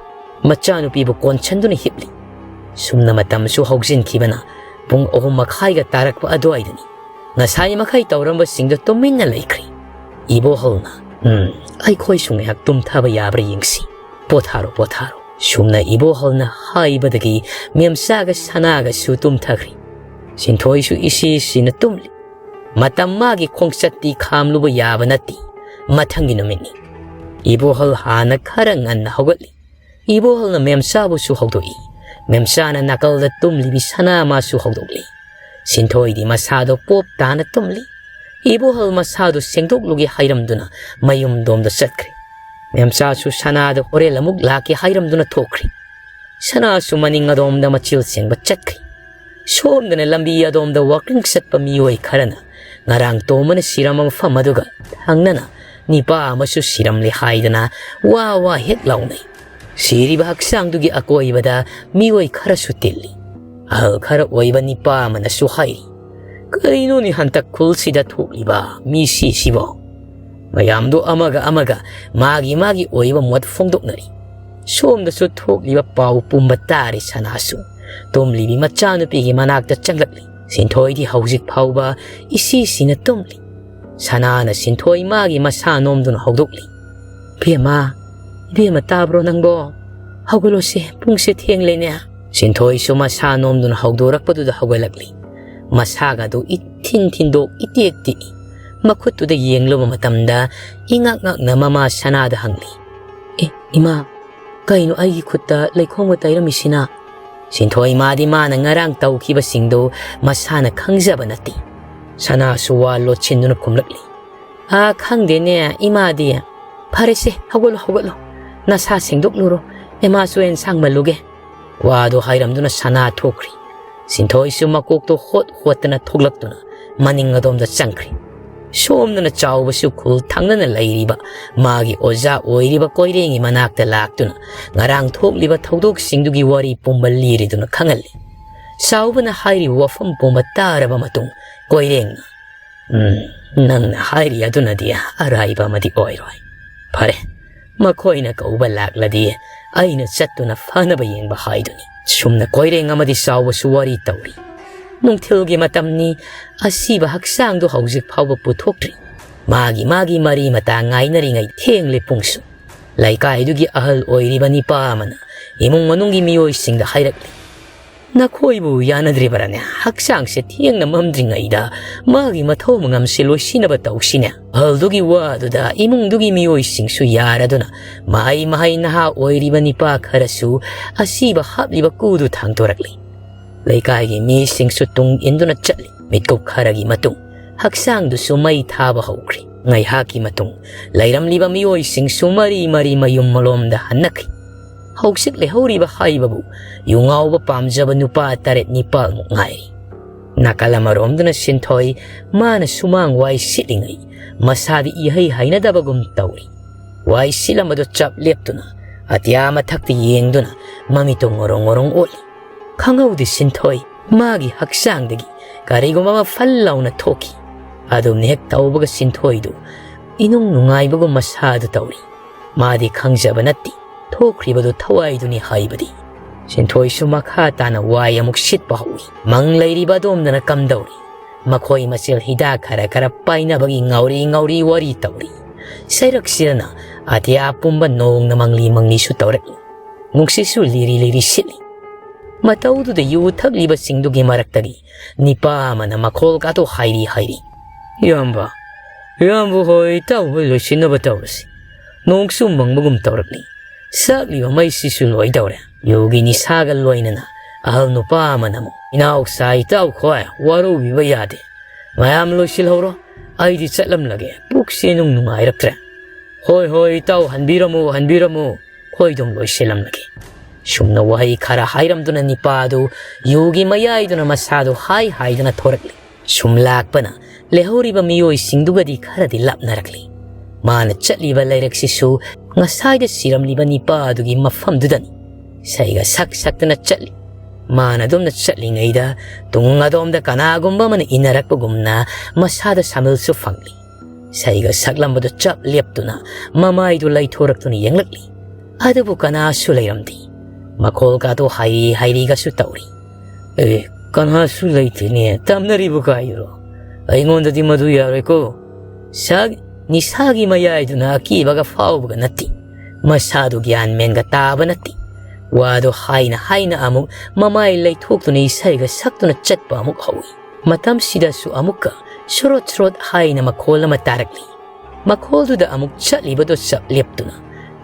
ꯃꯆꯥꯅꯨꯄꯤꯕꯨ ꯀꯣꯟꯁꯟꯗꯨꯅ ꯍꯤꯞꯂꯤ꯫ ꯁꯨꯝꯅ ꯃꯇꯝꯁꯨ ꯍꯧꯖꯤꯟꯈꯤꯕꯅ ꯄꯨꯡ ꯑꯍꯨꯝ ꯃꯈꯥꯏꯒ ꯇꯥꯔꯛꯄ ꯑꯗꯨꯋꯥꯏꯗꯅꯤ꯫ ꯉꯁꯥꯏ ꯃꯈꯩ ꯇꯧꯔꯝꯕꯁꯤꯡꯗꯨ ꯇꯨꯃꯤꯟꯅ ꯂꯩꯈ꯭ꯔꯦ꯫ ꯏꯕꯣꯍꯜꯅ, "ꯎꯝ, ꯑꯩꯈꯣꯏꯁꯨ ꯉꯥꯏꯍꯥꯛ ꯇꯨꯝꯊꯕ ꯌꯥꯕ꯭ꯔꯥ ꯌꯦꯡꯁꯤ꯫ ꯄꯣꯊꯥꯔꯣ, ꯄꯣꯊꯥꯔꯣ"꯫ ꯁꯨꯝꯅ ꯏꯕꯣꯍꯜꯅ ꯍꯥꯏꯕꯗꯒꯤ ꯃꯦꯝꯆꯥꯒ ꯁꯅꯥꯒꯁꯨ ꯇꯨꯝꯊꯈ꯭ꯔꯦ꯫ ꯁꯤꯟꯊꯣꯏꯁꯨ ꯏꯁꯤ ꯁꯤꯅ ꯇꯨꯝꯂꯤ꯫ ꯃꯇꯝ ꯃꯥꯒꯤ ꯈꯣꯡꯆꯠꯇꯤ ꯈꯥꯝꯂꯨꯕ ꯌꯥꯕ ꯅꯠꯇꯦ꯫ ꯃꯊꯪꯒꯤ ꯅꯨꯃꯤꯠꯅꯤ꯫ ꯏꯕꯣꯍꯜ ꯍꯥꯟꯅ ꯈꯔ ꯉꯟꯅ ꯍꯧꯒꯠꯂꯤ꯫ ꯏꯕꯣꯍꯜꯅ ꯃꯦꯝꯆꯥꯕꯨꯁꯨ ꯍꯧꯗꯣꯛꯏ꯫ ꯃꯦꯝꯆꯥꯅ ꯅꯥꯀꯜꯗ ꯇꯨꯝꯂꯤꯕꯤ ꯁꯅꯥ ꯃꯥꯁꯨ ꯍꯧꯗꯣꯛꯂꯤ꯫ ꯁꯤꯟꯊꯣꯏꯗꯤ ꯃꯁꯥꯗꯣ ꯄꯣꯞ ꯇꯥꯅ ꯇꯨꯝꯂꯤ꯫ ꯏꯕꯣꯍꯜ ꯃꯁꯥꯗꯨ ꯁꯦꯡꯗꯣꯛꯂꯨꯒꯦ ꯍꯥꯏꯔꯝꯗꯨꯅ ꯃꯌꯨꯝꯗꯣꯝꯗ ꯆꯠꯈ꯭ꯔꯦ꯫ ꯃꯦꯝꯆꯥꯁꯨ ꯁꯅꯥꯗ ꯍꯣꯔꯦꯟ ꯑꯃꯨꯛ ꯂꯥꯛꯀꯦ ꯍꯥꯏꯔꯝꯗꯨꯅ ꯊꯣꯛꯈ꯭ꯔꯦ꯫ ꯁꯅꯥꯁꯨ ꯃꯅꯤꯡ ꯑꯗꯣꯝꯗ ꯃꯆꯤꯜ ꯁꯦꯡꯕ ꯆꯠꯈ꯭ꯔꯦ꯫ ꯁꯣꯝꯗꯅ ꯂꯝꯕꯤ ꯑꯗꯣꯝꯗ ꯋꯥꯀꯤꯡ ꯆꯠꯄ ꯃꯤꯑꯣꯏ ꯈꯔꯅ ꯉꯔꯥꯡ ꯇꯣꯝꯕꯅ ꯁꯤꯔꯝꯕ ꯃꯐꯝ ꯑꯗꯨꯒ ꯊꯪꯅꯅ ꯅꯤꯄꯥ ꯑꯃꯁꯨ ꯁꯤꯔꯝꯂꯦ ꯍꯥꯏꯗꯅ ꯋꯥ ꯋꯥ ꯍꯦꯛ ꯂꯥꯎꯅꯩ꯫ ꯁꯤꯔꯤꯕ ꯍꯛꯆꯥꯡꯗꯨꯒꯤ ꯑꯀꯣꯏꯕꯗ ꯃꯤꯑꯣꯏ ꯈꯔꯁꯨ ꯇꯤꯜꯂꯤ꯫ ꯑꯍꯜ ꯈꯔ ꯑꯣꯏꯕ ꯅꯤꯄꯥ ꯑꯃꯅꯁꯨ ꯍꯥꯏꯔꯤ, "ꯀꯔꯤꯅꯣꯅꯦ ꯍꯟꯇꯛ ꯈꯨꯜꯁꯤꯗ ꯊꯣꯛꯂꯤꯕ ꯃꯤꯁꯤꯁꯤꯕꯣ?" ꯃꯌꯥꯝꯗꯣ ꯑꯃꯒ ꯑꯃꯒ ꯃꯥꯒꯤ ꯃꯥꯒꯤ ꯑꯣꯏꯕ ꯃꯣꯠ ꯐꯣꯡꯗꯣꯛꯅꯔꯤ꯫ ꯁꯣꯝꯗꯁꯨ ꯊꯣꯛꯂꯤꯕ ꯄꯥꯎ ꯄꯨꯝꯕ ꯇꯥꯔꯦ ꯁꯅꯥꯁꯨ꯫ ꯇꯨꯝꯂꯤꯕꯤ ꯃꯆꯥꯅꯨꯄꯤꯒꯤ ꯃꯅꯥꯛꯇ ꯆꯪꯂꯛꯂꯤ꯫ ꯁꯤꯟꯊꯣꯏꯗꯤ ꯍꯧꯖꯤꯛ ꯐꯥꯎꯕ ꯏꯁꯤ ꯁꯤꯅ ꯇꯨꯝꯂꯤ꯫ ꯁꯅꯥꯅ ꯁꯤꯟꯊꯣꯏ ꯃꯥꯒꯤ ꯃꯁꯥ ꯅꯣꯝꯗꯨꯅ ꯍꯧꯗꯣꯛꯂꯤ꯫ "ꯏꯕꯦꯝꯃ, ꯏꯕꯦꯝꯃ, ꯇꯥꯕ꯭ꯔꯣ ꯅꯪꯕꯣ? ꯍꯧꯒꯠꯂꯣꯁꯦ, ꯄꯨꯡꯁꯦ ꯊꯦꯡꯂꯦꯅꯦ"꯫ ꯁꯤꯟꯊꯣꯏꯁꯨ ꯃꯁꯥ ꯅꯣꯝꯗꯨꯅ ꯍꯧꯗꯣꯔꯛꯄꯗꯨꯗ ꯍꯧꯒꯠꯂꯛꯂꯤ꯫ ꯃꯁꯥꯒꯗꯨ ꯏꯊꯤꯟ ꯊꯤꯟꯗꯣꯛ ꯏꯇꯦꯛ ꯇꯦꯛꯏ꯫ ꯃꯈꯨꯠꯇꯨꯗ ꯌꯦꯡꯂꯨꯕ ꯃꯇꯝꯗ ꯏꯉꯛ ꯉꯛꯅ ꯃꯃꯥ ꯁꯅꯥꯗ ꯍꯪꯂꯤ, "ꯑꯦ, ꯏꯃꯥ, "ꯀꯩꯅꯣ ꯑꯩꯒꯤ ꯈꯨꯠꯇ ꯂꯩꯈꯣꯝꯒ ꯇꯩꯔꯝꯃꯤꯁꯤꯅ?" ꯁꯤꯟꯊꯣꯏ ꯃꯥꯗꯤ ꯃꯥꯅ ꯉꯔꯥꯡ ꯇꯧꯈꯤꯕꯁꯤꯡꯗꯨ ꯃꯁꯥꯅ ꯈꯪꯖꯕ ꯅꯠꯇꯦ꯫ ꯁꯅꯥꯁꯨ ꯋꯥ ꯂꯣꯠꯁꯤꯟꯗꯨꯅ ꯈꯨꯝꯂꯛꯂꯤ꯫ "ꯑꯥ, ꯈꯪꯗꯦꯅꯦ ꯏꯃꯥꯗꯤ꯫ ꯐꯔꯦꯁꯦ, ꯍꯧꯒꯠꯂꯣ, ꯍꯧꯒꯠꯂꯣ꯫ ꯅꯁꯥ ꯁꯦꯡꯗꯣꯛꯂꯨꯔꯣ꯫ ꯏꯃꯥꯁꯨ ꯑꯦꯟꯁꯥꯡ ꯃꯜꯂꯨꯒꯦ꯫" ꯋꯥꯗꯨ ꯍꯥꯏꯔꯝꯗꯨꯅ ꯁꯅꯥ ꯊꯣꯛꯈ꯭ꯔꯤ꯫ ꯁꯤꯟꯊꯣꯏꯁꯨ ꯃꯀꯣꯛꯇꯣ ꯍꯣꯠ ꯍꯣꯠꯇꯅ ꯊꯣꯛꯂꯛꯇꯨꯅ ꯃꯅꯤꯡ ꯑꯗꯣꯝꯗ ꯆꯪꯈ꯭ꯔꯤ꯫ ꯁꯣꯝꯗꯅ ꯆꯥꯎꯕꯁꯨ ꯈꯨꯜ ꯊꯪꯅꯅ ꯂꯩꯔꯤꯕ ꯃꯥꯒꯤ ꯑꯣꯖꯥ ꯑꯣꯏꯔꯤꯕ ꯀꯣꯏꯔꯦꯡꯒꯤ ꯃꯅꯥꯛꯇ ꯂꯥꯛꯇꯨꯅ ꯉꯔꯥꯡ ꯊꯣꯛꯂꯤꯕ ꯊꯧꯗꯣꯛꯁꯤꯡꯗꯨꯒꯤ ꯋꯥꯔꯤ ꯄꯨꯝꯕ ꯂꯤꯔꯤꯗꯨꯅ ꯈꯪꯍꯜꯂꯤ꯫ ꯆꯥꯎꯕꯅ ꯍꯥꯏꯔꯤꯕ ꯋꯥꯐꯝ ꯄꯨꯝꯕ ꯇꯥꯔꯕ ꯃꯇꯨꯡ ꯀꯣꯏꯔꯦꯡꯅ, "ꯎꯝ, ꯅꯪꯅ ꯍꯥꯏꯔꯤ ꯑꯗꯨꯅꯗꯤ ꯑꯔꯥꯏꯕ ꯑꯃꯗꯤ ꯑꯣꯏꯔꯣꯏ꯫ ꯐꯔꯦ, ꯃꯈꯣꯏꯅ ꯀꯧꯕ ꯂꯥꯛꯂꯗꯤ ꯑꯩꯅ ꯆꯠꯇꯨꯅ ꯐꯅꯕ ꯌꯦꯡꯕ ꯍꯥꯏꯗꯨꯅꯤ꯫" ꯁꯨꯝꯅ ꯀꯣꯏꯔꯦꯡ ꯑꯃꯗꯤ ꯆꯥꯎꯕꯁꯨ ꯋꯥꯔꯤ ꯇꯧꯔꯤ꯫ ꯅꯨꯡꯊꯤꯜꯒꯤ ꯃꯇꯝꯅꯤ꯫ ꯑꯁꯤꯕ ꯍꯛꯆꯥꯡꯗꯨ ꯍꯧꯖꯤꯛ ꯐꯥꯎꯕ ꯄꯨꯊꯣꯛꯇ꯭ꯔꯤ꯫ ꯃꯥꯒꯤ ꯃꯥꯒꯤ ꯃꯔꯤ ꯃꯇꯥ ꯉꯥꯏꯅꯔꯤꯉꯩ ꯊꯦꯡꯂꯦ ꯄꯨꯡꯁꯨ꯫ ꯂꯩꯀꯥꯏꯗꯨꯒꯤ ꯑꯍꯜ ꯑꯣꯏꯔꯤꯕ ꯅꯤꯄꯥ ꯑꯃꯅ ꯏꯃꯨꯡ ꯃꯅꯨꯡꯒꯤ ꯃꯤꯑꯣꯏꯁꯤꯡꯗ ꯍꯥꯏꯔꯛꯂꯤ, "ꯅꯈꯣꯏꯕꯨ ꯌꯥꯅꯗ꯭ꯔꯤꯕꯔꯅꯦ? ꯍꯛꯆꯥꯡꯁꯦ ꯊꯦꯡꯅ ꯃꯝꯗ꯭ꯔꯤꯉꯩꯗ ꯃꯥꯒꯤ ꯃꯊꯧ ꯃꯉꯝꯁꯦ ꯂꯣꯏꯁꯤꯟꯅꯕ ꯇꯧꯁꯤꯅꯦ꯫" ꯑꯍꯜꯗꯨꯒꯤ ꯋꯥꯗꯨꯗ ꯏꯃꯨꯡꯗꯨꯒꯤ ꯃꯤꯑꯣꯏꯁꯤꯡꯁꯨ ꯌꯥꯔꯗꯨꯅ ꯃꯍꯩ ꯃꯍꯩ ꯅꯍꯥ ꯑꯣꯏꯔꯤꯕ ꯅꯤꯄꯥ ꯈꯔꯁꯨ ꯑꯁꯤꯕ ꯍꯥꯞꯂꯤꯕ ꯀꯨꯗꯨ ꯊꯥꯡꯗꯣꯔꯛꯂꯤ꯫ ꯂꯩꯀꯥꯏꯒꯤ ꯃꯤꯁꯤꯡꯁꯨ ꯇꯨꯡ ꯏꯟꯗꯨꯅ ꯆꯠꯂꯤ꯫ ꯃꯤꯠꯀꯨꯞ ꯈꯔꯒꯤ ꯃꯇꯨꯡ ꯍꯛꯆꯥꯡꯗꯨꯁꯨ ꯃꯩ ꯊꯥꯕ ꯍꯧꯈ꯭ꯔꯤ꯫ ꯉꯥꯏꯍꯥꯛꯀꯤ ꯃꯇꯨꯡ ꯂꯩꯔꯝꯂꯤꯕ ꯃꯤꯑꯣꯏꯁꯤꯡꯁꯨ ꯃꯔꯤ ꯃꯔꯤ ꯃꯌꯨꯝ ꯃꯂꯣꯝꯗ ꯍꯟꯅꯈ꯭ꯔꯤ꯫ ꯍꯧꯖꯤꯛ ꯂꯩꯍꯧꯔꯤꯕ ꯍꯥꯏꯕꯕꯨ ꯌꯨ ꯉꯥꯎꯕ ꯄꯥꯝꯖꯕ ꯅꯨꯄꯥ ꯇꯔꯦꯠ ꯅꯤꯄꯥꯜꯃꯨꯛ ꯉꯥꯏꯔꯤ꯫ ꯅꯥꯀꯜ ꯑꯃꯔꯣꯝꯗꯅ ꯁꯤꯟꯊꯣꯏ, ꯃꯥꯅ ꯁꯨꯃꯥꯡ ꯋꯥꯏ ꯁꯤꯠꯂꯤꯉꯩ ꯃꯁꯥꯗꯤ ꯏꯍꯩ ꯍꯩꯅꯗꯕꯒꯨꯝ ꯇꯧꯔꯤ꯫ ꯋꯥꯏ ꯁꯤꯠꯂꯝꯕꯗꯨ ꯆꯞ ꯂꯦꯞꯇꯨꯅ ꯑꯇꯤꯌꯥ ꯃꯊꯛꯇ ꯌꯦꯡꯗꯨꯅ ꯃꯃꯤꯠꯇꯨ ꯉꯣꯔꯣꯡ ꯉꯣꯔꯣꯡ ꯑꯣꯠꯂꯤ꯫ ꯈꯪꯍꯧꯗꯦ ꯁꯤꯟꯊꯣꯏ ꯃꯥꯒꯤ ꯍꯛꯆꯥꯡꯗꯒꯤ ꯀꯔꯤꯒꯨꯝꯕ ꯑꯃ ꯐꯜ ꯂꯥꯎꯅ ꯊꯣꯛꯈꯤ꯫ ꯑꯗꯨꯝꯅ ꯍꯦꯛ ꯇꯧꯕꯒ ꯁꯤꯟꯊꯣꯏꯗꯨ ꯏꯅꯨꯡ ꯅꯨꯡꯉꯥꯏꯕꯒꯨꯝ ꯃꯁꯥꯗꯨ ꯇꯧꯔꯤ꯫ ꯃꯥꯗꯤ ꯈꯪꯖꯕ ꯅꯠꯇꯦ ꯊꯣꯛꯈ꯭ꯔꯤꯕꯗꯨ ꯊꯋꯥꯏꯗꯨꯅꯤ ꯍꯥꯏꯕꯗꯤ꯫ ꯁꯤꯟꯊꯣꯏꯁꯨ ꯃꯈꯥ ꯇꯥꯅ ꯋꯥꯏ ꯑꯃꯨꯛ ꯁꯤꯠꯄ ꯍꯧꯏ꯫ ꯃꯪ ꯂꯩꯔꯤꯕ ꯑꯗꯣꯝꯗꯅ ꯀꯝꯗꯧꯔꯤ? ꯃꯈꯣꯏ ꯃꯁꯦꯜ ꯍꯤꯗꯥꯛ ꯈꯔ ꯈꯔ ꯄꯥꯏꯅꯕꯒꯤ ꯉꯥꯎꯔꯤ ꯉꯥꯎꯔꯤ ꯋꯥꯔꯤ ꯇꯧꯔꯤ꯫ ꯁꯩꯔꯛꯁꯤꯗꯅ ꯑꯇꯤꯌꯥ ꯄꯨꯝꯕ ꯅꯣꯡꯅ ꯃꯪꯂꯤ ꯃꯪꯂꯤꯁꯨ ꯇꯧꯔꯛꯏ꯫ ꯅꯨꯡꯁꯤꯠꯁꯨ ꯂꯤꯔꯤ ꯂꯤꯔꯤ ꯁꯤꯠꯂꯤ꯫ ꯃꯇꯧꯗꯨꯗ ꯌꯨ ꯊꯛꯂꯤꯕꯁꯤꯡꯗꯨꯒꯤ ꯃꯔꯛꯇꯒꯤ ꯅꯤꯄꯥ ꯑꯃꯅ ꯃꯈꯣꯜ ꯀꯥꯊꯣꯛ ꯍꯥꯏꯔꯤ ꯍꯥꯏꯔꯤ, "ꯏꯌꯥꯝꯕ, ꯏꯌꯥꯝꯕ ꯍꯣꯏ ꯏꯇꯥꯎ ꯍꯣꯏ ꯂꯣꯏꯁꯤꯟꯅꯕ ꯇꯧꯔꯁꯤ꯫ ꯅꯣꯡꯁꯨ ꯃꯪꯕꯒꯨꯝ ꯇꯧꯔꯛꯂꯤ꯫ ꯁꯥꯛꯂꯤꯕ ꯃꯩꯁꯤꯁꯨ ꯂꯣꯏꯗꯧꯔꯦ꯫ ꯌꯨꯒꯤ ꯅꯤꯁꯥꯒ ꯂꯣꯏꯅꯅ ꯑꯍꯜ ꯅꯨꯄꯥ ꯑꯃꯅ ꯑꯃꯨꯛ, "ꯏꯅꯥꯎꯆꯥ ꯏꯇꯥꯎ ꯈꯣꯏ, ꯋꯥꯔꯧꯕꯤꯕ ꯌꯥꯗꯦ꯫ ꯃꯌꯥꯝ ꯂꯣꯏꯁꯤꯜꯍꯧꯔꯣ, ꯑꯩꯗꯤ ꯆꯠꯂꯝꯂꯒꯦ, ꯄꯨꯛꯁꯦ ꯅꯨꯡ ꯅꯨꯡꯉꯥꯏꯔꯛꯇ꯭ꯔꯦ"꯫ "ꯍꯣꯏ ꯍꯣꯏ ꯏꯇꯥꯎ, ꯍꯟꯕꯤꯔꯝꯃꯨ ꯍꯟꯕꯤꯔꯝꯃꯨ, ꯈꯣꯏ ꯑꯗꯨꯝ ꯂꯣꯏꯁꯤꯜꯂꯝꯂꯒꯦ"꯫ ꯁꯨꯝꯅ ꯋꯥꯍꯩ ꯈꯔ ꯍꯥꯏꯔꯝꯗꯨꯅ ꯅꯤꯄꯥ ꯑꯗꯨ ꯌꯨꯒꯤ ꯃꯌꯥꯏꯗꯨꯅ ꯃꯁꯥꯗꯨ ꯍꯥꯏ ꯍꯥꯏꯗꯨꯅ ꯊꯣꯔꯛꯂꯤ꯫ ꯁꯨꯝ ꯂꯥꯛꯄꯅ ꯂꯩꯍꯧꯔꯤꯕ ꯃꯤꯑꯣꯏꯁꯤꯡꯗꯨꯒꯗꯤ ꯈꯔꯗꯤ ꯂꯥꯞꯅꯔꯛꯂꯤ꯫ ꯃꯥꯅ ꯆꯠꯂꯤꯕ ꯂꯩꯔꯛꯁꯤꯁꯨ ꯉꯁꯥꯏꯗ ꯁꯤꯔꯝꯂꯤꯕ ꯅꯤꯄꯥ ꯑꯗꯨꯒꯤ ꯃꯐꯝꯗꯨꯗꯅꯤ꯫ ꯁꯩꯒ ꯁꯛ ꯁꯛꯇꯅ ꯆꯠꯂꯤ꯫ ꯃꯥꯅ ꯑꯗꯨꯝꯅ ꯆꯠꯂꯤꯉꯩꯗ ꯇꯨꯡ ꯑꯗꯣꯝꯗ ꯀꯅꯥꯒꯨꯝꯕ ꯑꯃꯅ ꯏꯟꯅꯔꯛꯄꯒꯨꯝꯅ ꯃꯁꯥꯗ ꯁꯥꯃꯜꯁꯨ ꯐꯪꯂꯤ꯫ ꯁꯩꯒ ꯁꯛꯂꯝꯕꯗꯨ ꯆꯞ ꯂꯦꯞꯇꯨꯅ ꯃꯃꯥꯏꯗꯨ ꯂꯩꯊꯣꯔꯛꯇꯨꯅ ꯌꯦꯡꯂꯛꯂꯤ꯫ ꯑꯗꯨꯕꯨ ꯀꯅꯥꯁꯨ ꯂꯩꯔꯝꯗꯦ꯫ ꯃꯈꯣꯜꯒꯗꯨ ꯍꯥꯏꯔꯤ ꯍꯥꯏꯔꯤꯒꯁꯨ ꯇꯧꯔꯤ꯫ "ꯑꯦ, ꯀꯅꯥꯁꯨ ꯂꯩꯇꯦꯅꯦ, ꯇꯝꯅꯔꯤꯕ ꯀꯥꯏꯗꯨꯔꯣ? ꯑꯩꯉꯣꯟꯗꯗꯤ ꯃꯗꯨ ꯌꯥꯔꯣꯏꯀꯣ"꯫ ꯁꯛ ꯅꯤꯁꯥꯒꯤ ꯃꯌꯥꯏꯗꯨꯅ ꯑꯀꯤꯕꯒ ꯐꯥꯎꯕꯒ ꯅꯠꯇꯦ꯫ ꯃꯁꯥꯗꯨ ꯒ꯭ꯌꯥꯟ ꯃꯦꯟꯒ ꯇꯥꯕ ꯅꯠꯇꯦ꯫ ꯋꯥꯗꯨ ꯍꯥꯏꯅ ꯍꯥꯏꯅ ꯑꯃꯨꯛ ꯃꯃꯥꯏ ꯂꯩꯊꯣꯛꯇꯨꯅ ꯏꯁꯩꯒ ꯁꯛꯇꯨꯅ ꯆꯠꯄ ꯑꯃꯨꯛ ꯍꯧꯏ꯫ ꯃꯇꯝꯁꯤꯗꯁꯨ ꯑꯃꯨꯛꯀ ꯁꯨꯔꯣꯠ ꯁꯨꯔꯣꯠ ꯍꯥꯏꯅ ꯃꯈꯣꯜ ꯑꯃ ꯇꯥꯔꯛꯂꯤ꯫ ꯃꯈꯣꯜꯗꯨꯗ ꯑꯃꯨꯛ ꯆꯠꯂꯤꯕꯗꯨ ꯆꯞ ꯂꯦꯞꯇꯨꯅ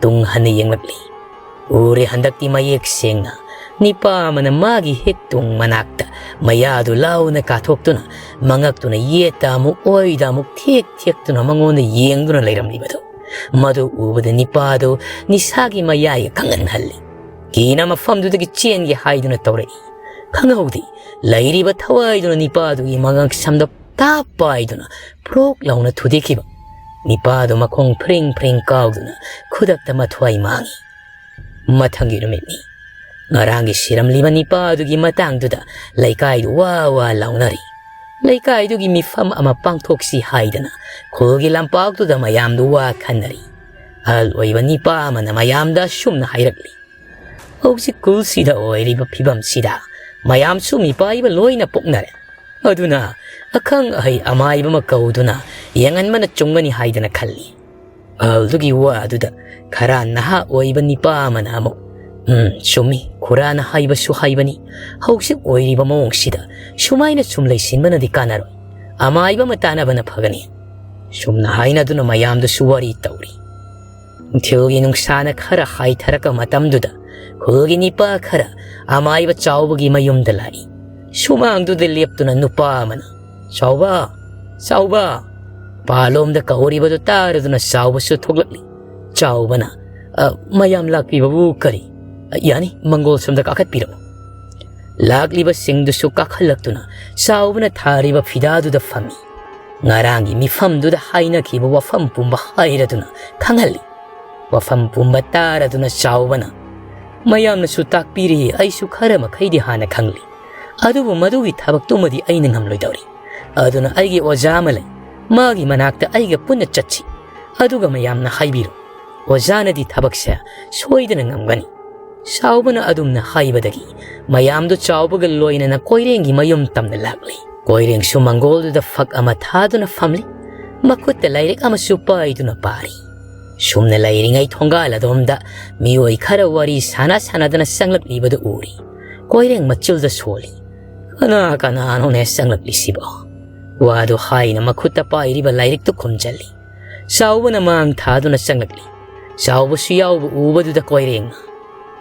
ꯇꯨꯡ ꯍꯟꯅ ꯌꯦꯡꯂꯛꯂꯤ꯫ ꯎꯔꯦ ꯍꯟꯗꯛꯇꯤ ꯃꯌꯦꯛ ꯁꯦꯡꯅ꯫ ꯅꯤꯄꯥ ꯑꯃꯅ ꯃꯥꯒꯤ ꯍꯦꯛ ꯇꯨꯡ ꯃꯅꯥꯛꯇ ꯃꯌꯥꯗꯨ ꯂꯥꯎꯅ ꯀꯥꯊꯣꯛꯇꯨꯅ, ꯃꯉꯛꯇꯨꯅ ꯌꯦꯠꯇ ꯑꯃꯨꯛ ꯑꯣꯏꯗ ꯑꯃꯨꯛ ꯊꯦꯛ ꯊꯦꯛꯇꯨꯅ ꯃꯉꯣꯟꯗ ꯌꯦꯡꯗꯨꯅ ꯂꯩꯔꯝꯂꯤꯕꯗꯨ꯫ ꯃꯗꯨ ꯎꯕꯗ ꯅꯤꯄꯥꯗꯨ ꯅꯤꯁꯥꯒꯤ ꯃꯌꯥꯏꯒ ꯀꯪꯍꯟꯍꯜꯂꯤ꯫ ꯀꯤꯅ ꯃꯐꯝꯗꯨꯗꯒꯤ ꯆꯦꯟꯒꯦ ꯍꯥꯏꯗꯨꯅ ꯇꯧꯔꯛꯏ꯫ ꯈꯪꯍꯧꯗꯦ, ꯂꯩꯔꯤꯕ ꯊꯋꯥꯏꯗꯨꯅ ꯅꯤꯄꯥꯗꯨꯒꯤ ꯃꯉꯛ ꯁꯝꯗ ꯇꯥꯞ ꯄꯥꯏꯗꯨꯅ ꯄ꯭ꯔꯣꯛ ꯂꯥꯎꯅ ꯊꯨꯗꯦꯛꯈꯤꯕ꯫ ꯅꯤꯄꯥꯗꯨ ꯃꯈꯣꯡ ꯐ꯭ꯔꯤꯡ ꯐ꯭ꯔꯤꯡ ꯀꯥꯎꯗꯨꯅ ꯈꯨꯗꯛꯇ ꯃꯊ꯭ꯋꯥꯏ ꯃꯥꯡꯉꯤ꯫ ꯃꯊꯪꯒꯤ ꯅꯨꯃꯤꯠꯅꯤ꯫ ꯉꯔꯥꯡꯒꯤ ꯁꯤꯔꯝꯂꯤꯕ ꯅꯤꯄꯥ ꯑꯗꯨꯒꯤ ꯃꯇꯥꯡꯗꯨꯗ ꯂꯩꯀꯥꯏꯗꯨ ꯋꯥ ꯋꯥ ꯂꯥꯎꯅꯔꯤ꯫ ꯂꯩꯀꯥꯏꯗꯨꯒꯤ ꯃꯤꯐꯝ ꯑꯃ ꯄꯥꯡꯊꯣꯛꯁꯤ ꯍꯥꯏꯗꯅ ꯈꯨꯜꯒꯤ ꯂꯝꯄꯥꯛꯇꯨꯗ ꯃꯌꯥꯝꯗꯨ ꯋꯥ ꯈꯟꯅꯔꯤ꯫ ꯑꯍꯜ ꯑꯣꯏꯕ ꯅꯤꯄꯥ ꯑꯃꯅ ꯃꯌꯥꯝꯗ ꯑꯁꯨꯝꯅ ꯍꯥꯏꯔꯛꯂꯤ: "ꯍꯧꯖꯤꯛ ꯈꯨꯜꯁꯤꯗ ꯑꯣꯏꯔꯤꯕ ꯐꯤꯕꯝꯁꯤꯗ ꯃꯌꯥꯝꯁꯨ ꯃꯤꯄꯥꯏꯕ ꯂꯣꯏꯅ ꯄꯣꯛꯅꯔꯦ꯫ ꯑꯗꯨꯅ ꯑꯈꯪ ꯑꯍꯩ ꯑꯃꯥꯏꯕ ꯑꯃ ꯀꯧꯗꯨꯅ ꯌꯦꯡꯍꯟꯕꯅ ꯆꯨꯝꯒꯅꯤ ꯍꯥꯏꯗꯅ ꯈꯜꯂꯤ"꯫ ꯑꯍꯜꯗꯨꯒꯤ ꯋꯥ ꯑꯗꯨꯗ ꯈꯔ ꯅꯍꯥ ꯑꯣꯏꯕ ꯅꯤꯄꯥ ꯑꯃꯅ ꯑꯃꯨꯛ, "ꯎꯝ, ꯆꯨꯝꯃꯤ, ꯈꯨꯔꯥꯅ ꯍꯥꯏꯕꯁꯨ ꯍꯥꯏꯕꯅꯤ꯫ ꯍꯧꯖꯤꯛ ꯑꯣꯏꯔꯤꯕ ꯃꯑꯣꯡꯁꯤꯗ ꯁꯨꯃꯥꯏꯅ ꯁꯨꯝ ꯂꯩꯁꯤꯟꯕꯅꯗꯤ ꯀꯥꯟꯅꯔꯣꯏ꯫ ꯑꯃꯥꯏꯕ ꯑꯃ ꯇꯥꯟꯅꯕꯅ ꯐꯒꯅꯤ"꯫ ꯁꯨꯝꯅ ꯍꯥꯏꯅꯗꯨꯅ ꯃꯌꯥꯝꯗꯨꯁꯨ ꯋꯥꯔꯤ ꯇꯧꯔꯤ꯫ ꯅꯨꯡꯊꯤꯜꯒꯤ ꯅꯨꯡꯁꯥꯅ ꯈꯔ ꯍꯥꯏꯊꯔꯛꯄ ꯃꯇꯝꯗꯨꯗ ꯈꯨꯜꯒꯤ ꯅꯤꯄꯥ ꯈꯔ ꯑꯃꯥꯏꯕ ꯆꯥꯎꯕꯒꯤ ꯃꯌꯨꯝꯗ ꯂꯥꯛꯏ꯫ ꯁꯨꯃꯥꯡꯗꯨꯗ ꯂꯦꯞꯇꯨꯅ ꯅꯨꯄꯥ ꯑꯃꯅ, "ꯆꯥꯎꯕ, ꯆꯥꯎꯕ!" ꯄꯥꯂꯣꯝꯗ ꯀꯧꯔꯤꯕꯗꯨ ꯇꯥꯔꯗꯨꯅ ꯆꯥꯎꯕꯁꯨ ꯊꯣꯛꯂꯛꯂꯤ꯫ ꯆꯥꯎꯕꯅ, "ꯑ, ꯃꯌꯥꯝ ꯂꯥꯛꯄꯤꯕꯕꯨ ꯀꯔꯤ? ꯑ, ꯌꯥꯅꯤ, ꯃꯪꯒꯣꯜ ꯁꯣꯝꯗ ꯀꯥꯈꯠꯄꯤꯔꯛꯎ꯫" ꯂꯥꯛꯂꯤꯕꯁꯤꯡꯗꯨꯁꯨ ꯀꯥꯈꯠꯂꯛꯇꯨꯅ ꯆꯥꯎꯕꯅ ꯊꯥꯔꯤꯕ ꯐꯤꯗꯥꯗꯨꯗ ꯐꯝꯃꯤ꯫ ꯉꯔꯥꯡꯒꯤ ꯃꯤꯐꯝꯗꯨꯗ ꯍꯥꯏꯅꯈꯤꯕ ꯋꯥꯐꯝ ꯄꯨꯝꯕ ꯍꯥꯏꯔꯗꯨꯅ ꯈꯪꯍꯜꯂꯤ꯫ ꯋꯥꯐꯝ ꯄꯨꯝꯕ ꯇꯥꯔꯗꯨꯅ ꯆꯥꯎꯕꯅ, "ꯃꯌꯥꯝꯅꯁꯨ ꯇꯥꯛꯄꯤꯔꯤ, ꯑꯩꯁꯨ ꯈꯔ ꯃꯈꯩꯗꯤ ꯍꯥꯟꯅ ꯈꯪꯂꯤ꯫ ꯑꯗꯨꯕꯨ ꯃꯗꯨꯒꯤ ꯊꯕꯛꯇꯨꯃꯗꯤ ꯑꯩꯅ ꯉꯝꯂꯣꯏꯗꯧꯔꯤ꯫ ꯑꯗꯨꯅ ꯑꯩꯒꯤ ꯑꯣꯖꯥ ꯑꯃ ꯂꯩ, ꯃꯥꯒꯤ ꯃꯅꯥꯛꯇ ꯑꯩꯒ ꯄꯨꯟꯅ ꯆꯠꯁꯤ꯫ ꯑꯗꯨꯒ ꯃꯌꯥꯝꯅ ꯍꯥꯏꯕꯤꯔꯣ, ꯑꯣꯖꯥꯅꯗꯤ ꯊꯕꯛꯁꯦ ꯁꯣꯏꯗꯅ ꯉꯝꯒꯅꯤ꯫" ꯆꯥꯎꯕꯅ ꯑꯗꯨꯝꯅ ꯍꯥꯏꯕꯗꯒꯤ ꯃꯌꯥꯝꯗꯨ ꯆꯥꯎꯕꯒ ꯂꯣꯏꯅꯅ ꯀꯣꯏꯔꯦꯡꯒꯤ ꯃꯌꯨꯝ ꯇꯝꯅ ꯂꯥꯛꯂꯤ꯫ ꯀꯣꯏꯔꯦꯡꯁꯨ ꯃꯪꯒꯣꯜꯗꯨꯗ ꯐꯛ ꯑꯃ ꯊꯥꯗꯨꯅ ꯐꯝꯂꯤ꯫ ꯃꯈꯨꯠꯇ ꯂꯥꯏꯔꯤꯛ ꯑꯃꯁꯨ ꯄꯥꯏꯗꯨꯅ ꯄꯥꯔꯤ꯫ ꯁꯨꯝꯅ ꯂꯩꯔꯤꯉꯩ ꯊꯣꯡꯒꯥꯜ ꯑꯗꯣꯝꯗ ꯃꯤꯑꯣꯏ ꯈꯔ ꯋꯥꯔꯤ ꯁꯥꯟꯅ ꯁꯥꯟꯅꯗꯅ ꯆꯪꯂꯛꯂꯤꯕꯗꯨ ꯎꯔꯤ꯫ ꯀꯣꯏꯔꯦꯡ ꯃꯆꯤꯜꯗ ꯁꯣꯜꯂꯤ꯫ "ꯀꯅꯥ ꯀꯅꯥꯅꯣꯅꯦ ꯆꯪꯂꯛꯂꯤꯁꯤꯕꯣ?" ꯋꯥꯗꯨ ꯍꯥꯏꯅ ꯃꯈꯨꯠꯇ ꯄꯥꯏꯔꯤꯕ ꯂꯥꯏꯔꯤꯛꯇꯨ ꯈꯨꯝꯖꯜꯂꯤ꯫ ꯆꯥꯎꯕꯅ ꯃꯥꯡ ꯊꯥꯗꯨꯅ ꯆꯪꯂꯛꯂꯤ꯫ ꯆꯥꯎꯕꯁꯨ ꯌꯥꯎꯕ ꯎꯕꯗꯨꯗ ꯀꯣꯏꯔꯦꯡꯅ,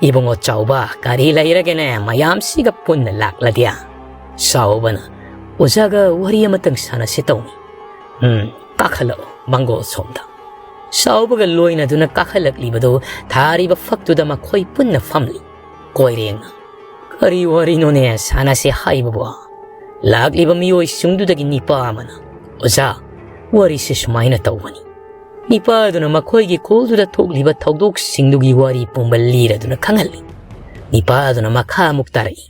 "ꯏꯕꯨꯡꯉꯣ ꯆꯥꯎꯕ, ꯀꯔꯤ ꯂꯩꯔꯒꯦꯅꯦ ꯃꯌꯥꯝꯁꯤꯒ ꯄꯨꯟꯅ ꯂꯥꯛꯂꯗꯤ?" ꯆꯥꯎꯕꯅ, "ꯑꯣꯖꯥꯒ ꯋꯥꯔꯤ ꯑꯃꯇꯪ ꯁꯥꯟꯅꯁꯦ ꯇꯧꯅꯤ꯫" "ꯎꯝ, ꯀꯥꯈꯠꯂꯛꯑꯣ ꯃꯪꯒꯣꯜ ꯁꯣꯝꯗ꯫" ꯆꯥꯎꯕꯒ ꯂꯣꯏꯅꯗꯨꯅ ꯀꯥꯈꯠꯂꯛꯂꯤꯕꯗꯨ ꯊꯥꯔꯤꯕ ꯐꯛꯇꯨꯗ ꯃꯈꯣꯏ ꯄꯨꯟꯅ ꯐꯝꯂꯤ꯫ ꯀꯣꯏꯔꯦꯡꯅ, "ꯀꯔꯤ ꯋꯥꯔꯤꯅꯣꯅꯦ ꯁꯥꯟꯅꯁꯦ ꯍꯥꯏꯕꯕꯣ?" ꯂꯥꯛꯂꯤꯕ ꯃꯤꯑꯣꯏꯁꯤꯡꯗꯨꯗꯒꯤ ꯅꯤꯄꯥ ꯑꯃꯅ, "ꯑꯣꯖꯥ, ꯋꯥꯔꯤꯁꯦ ꯁꯨꯃꯥꯏꯅ ꯇꯧꯕꯅꯤ꯫" ꯅꯤꯄꯥ ꯑꯗꯨꯅ ꯃꯈꯣꯏꯒꯤ ꯈꯨꯜꯗꯨꯗ ꯊꯣꯛꯂꯤꯕ ꯊꯧꯗꯣꯛꯁꯤꯡꯗꯨꯒꯤ ꯋꯥꯔꯤ ꯄꯨꯝꯕ ꯂꯤꯔꯗꯨꯅ ꯈꯪꯍꯜꯂꯤ꯫ ꯅꯤꯄꯥ ꯑꯗꯨꯅ ꯃꯈꯥ ꯑꯃꯨꯛ ꯇꯥꯔꯛꯏ꯫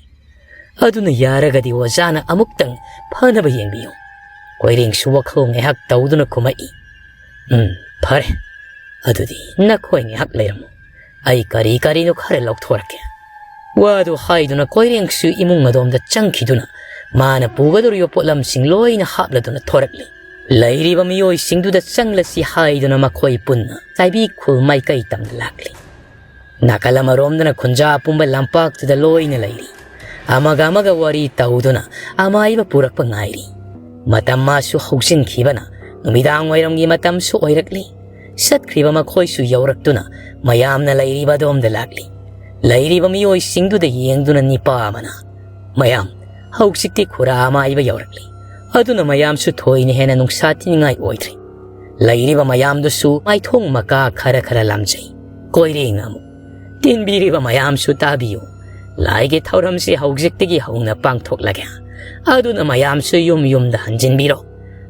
"ꯑꯗꯨꯅ ꯌꯥꯔꯒꯗꯤ ꯑꯣꯖꯥꯅ ꯑꯃꯨꯛꯇꯪ ꯐꯅꯕ ꯌꯦꯡꯕꯤꯌꯨ꯫" ꯀꯣꯏꯔꯦꯡꯁꯨ ꯋꯥꯈꯜ ꯉꯥꯏꯍꯥꯛ ꯇꯧꯗꯨꯅ ꯈꯨꯝꯃꯛꯏ, "ꯎꯝ, ꯐꯔꯦ꯫ ꯑꯗꯨꯗꯤ ꯅꯈꯣꯏ ꯉꯥꯏꯍꯥꯛ ꯂꯩꯔꯝꯃꯨ꯫ ꯑꯩ ꯀꯔꯤ ꯀꯔꯤꯅꯣ ꯈꯔ ꯂꯧꯊꯣꯔꯛꯀꯦ꯫" ꯋꯥꯗꯨ ꯍꯥꯏꯗꯨꯅ ꯀꯣꯏꯔꯦꯡꯁꯨ ꯏꯃꯨꯡ ꯑꯗꯣꯝꯗ ꯆꯪꯈꯤꯗꯨꯅ ꯃꯥꯅ ꯄꯨꯒꯗꯧꯔꯤꯕ ꯄꯣꯠꯂꯝꯁꯤꯡ ꯂꯣꯏꯅ ꯍꯥꯞꯂꯗꯨꯅ ꯊꯣꯔꯛꯂꯤ꯫ ꯂꯩꯔꯤꯕ ꯃꯤꯑꯣꯏꯁꯤꯡꯗꯨꯗ ꯆꯪꯂꯁꯤ ꯍꯥꯏꯗꯨꯅ ꯃꯈꯣꯏ ꯄꯨꯟꯅ ꯆꯥꯏꯕꯤ ꯈꯨꯜ ꯃꯥꯏꯀꯩ ꯇꯝꯅ ꯂꯥꯛꯂꯤ꯫ ꯅꯥꯀꯜ ꯑꯃꯔꯣꯝꯗꯅ ꯈꯨꯟꯖꯥ ꯄꯨꯝꯕ ꯂꯝꯄꯥꯛꯇꯨꯗ ꯂꯣꯏꯅ ꯂꯩꯔꯤ꯫ ꯑꯃꯒ ꯑꯃꯒ ꯋꯥꯔꯤ ꯇꯧꯗꯨꯅ ꯑꯃꯥꯏꯕ ꯄꯨꯔꯛꯄ ꯉꯥꯏꯔꯤ꯫ ꯃꯇꯝ ꯃꯥꯁꯨ ꯍꯧꯖꯤꯟꯈꯤꯕꯅ ꯅꯨꯃꯤꯗꯥꯡ ꯋꯥꯏꯔꯝꯒꯤ ꯃꯇꯝꯁꯨ ꯑꯣꯏꯔꯛꯂꯤ꯫ ꯆꯠꯈ꯭ꯔꯤꯕ ꯃꯈꯣꯏꯁꯨ ꯌꯧꯔꯛꯇꯨꯅ ꯃꯌꯥꯝꯅ ꯂꯩꯔꯤꯕ ꯑꯗꯣꯝꯗ ꯂꯥꯛꯂꯤ꯫ ꯂꯩꯔꯤꯕ ꯃꯤꯑꯣꯏꯁꯤꯡꯗꯨꯗ ꯌꯦꯡꯗꯨꯅ ꯅꯤꯄꯥ ꯑꯃꯅ, "ꯃꯌꯥꯝ, ꯍꯧꯖꯤꯛꯇꯤ ꯈꯨꯔꯥ ꯑꯃꯥꯏꯕ ꯌꯧꯔꯛꯂꯤ꯫ ꯑꯗꯨꯅ ꯃꯌꯥꯝꯁꯨ ꯊꯣꯏꯅ ꯍꯦꯟꯅ ꯅꯨꯡꯁꯥ ꯊꯤꯅꯤꯡꯉꯥꯏ ꯑꯣꯏꯗ꯭ꯔꯦ꯫ ꯂꯩꯔꯤꯕ ꯃꯌꯥꯝꯗꯨꯁꯨ ꯃꯥꯏꯊꯣꯡ ꯃꯀꯥ ꯈꯔ ꯈꯔ ꯂꯥꯝꯖꯩ꯫" ꯀꯣꯏꯔꯦꯡꯅ ꯑꯃꯨꯛ, "ꯇꯤꯟꯕꯤꯔꯤꯕ ꯃꯌꯥꯝꯁꯨ ꯇꯥꯕꯤꯌꯨ꯫ ꯂꯥꯏꯒꯤ ꯊꯧꯔꯝꯁꯤ ꯍꯧꯖꯤꯛꯇꯒꯤ ꯍꯧꯅ ꯄꯥꯡꯊꯣꯛꯂꯒꯦ꯫ ꯑꯗꯨꯅ ꯃꯌꯥꯝꯁꯨ ꯌꯨꯝ ꯌꯨꯝꯗ ꯍꯟꯖꯤꯟꯕꯤꯔꯣ꯫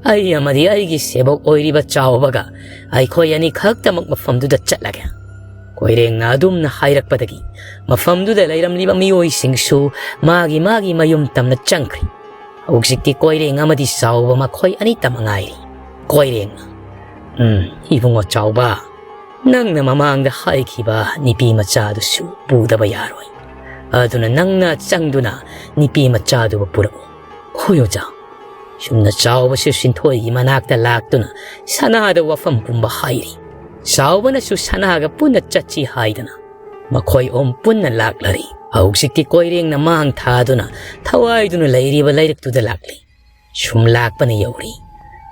ꯑꯩ ꯑꯃꯗꯤ ꯑꯩꯒꯤ ꯁꯦꯕꯣꯛ ꯑꯣꯏꯔꯤꯕ ꯆꯥꯎꯕꯒ ꯑꯩꯈꯣꯏ ꯑꯅꯤ ꯈꯛꯇꯃꯛ ꯃꯐꯝꯗꯨꯗ ꯆꯠꯂꯒꯦ꯫" ꯀꯣꯏꯔꯦꯡꯅ ꯑꯗꯨꯝꯅ ꯍꯥꯏꯔꯛꯄꯗꯒꯤ ꯃꯐꯝꯗꯨꯗ ꯂꯩꯔꯝꯂꯤꯕ ꯃꯤꯑꯣꯏꯁꯤꯡꯁꯨ ꯃꯥꯒꯤ ꯃꯥꯒꯤ ꯃꯌꯨꯝ ꯇꯝꯅ ꯆꯪꯈ꯭ꯔꯤ꯫ ꯍꯧꯖꯤꯛꯇꯤ ꯀꯣꯏꯔꯦꯡ ꯑꯃꯗꯤ ꯆꯥꯎꯕ ꯃꯈꯣꯏ ꯑꯅꯤꯇ ꯃꯉꯥꯏꯔꯤ꯫ ꯀꯣꯏꯔꯦꯡꯅ, "ꯎꯝ, ꯏꯕꯨꯡꯉꯣ ꯆꯥꯎꯕ, ꯅꯪꯅ ꯃꯃꯥꯡꯗ ꯍꯥꯏꯈꯤꯕ ꯅꯨꯄꯤ ꯃꯆꯥꯗꯨꯁꯨ ꯄꯨꯗꯕ ꯌꯥꯔꯣꯏ꯫ ꯑꯗꯨꯅ ꯅꯪꯅ ꯆꯪꯗꯨꯅ ꯅꯨꯄꯤ ꯃꯆꯥꯗꯨꯕꯨ ꯄꯨꯔꯛꯎ꯫" "ꯍꯣꯏ ꯑꯣꯖꯥ꯫" ꯁꯨꯝꯅ ꯆꯥꯎꯕꯁꯨ ꯁꯤꯟꯊꯣꯏꯒꯤ ꯃꯅꯥꯛꯇ ꯂꯥꯛꯇꯨꯅ ꯁꯅꯥꯗ ꯋꯥꯐꯝ ꯄꯨꯝꯕ ꯍꯥꯏꯔꯤ꯫ ꯆꯥꯎꯕꯅꯁꯨ ꯁꯅꯥꯒ ꯄꯨꯟꯅ ꯆꯠꯁꯤ ꯍꯥꯏꯗꯅ ꯃꯈꯣꯏ ꯑꯍꯨꯝ ꯄꯨꯟꯅ ꯂꯥꯛꯂꯔꯤ꯫ ꯍꯧꯖꯤꯛꯇꯤ ꯀꯣꯏꯔꯦꯡꯅ ꯃꯥꯡ ꯊꯥꯗꯨꯅ ꯊꯋꯥꯏꯗꯨꯅ ꯂꯩꯔꯤꯕ ꯂꯩꯔꯛꯇꯨꯗ ꯂꯥꯛꯂꯤ꯫ ꯁꯨꯝ ꯂꯥꯛꯄꯅ ꯌꯧꯔꯤ꯫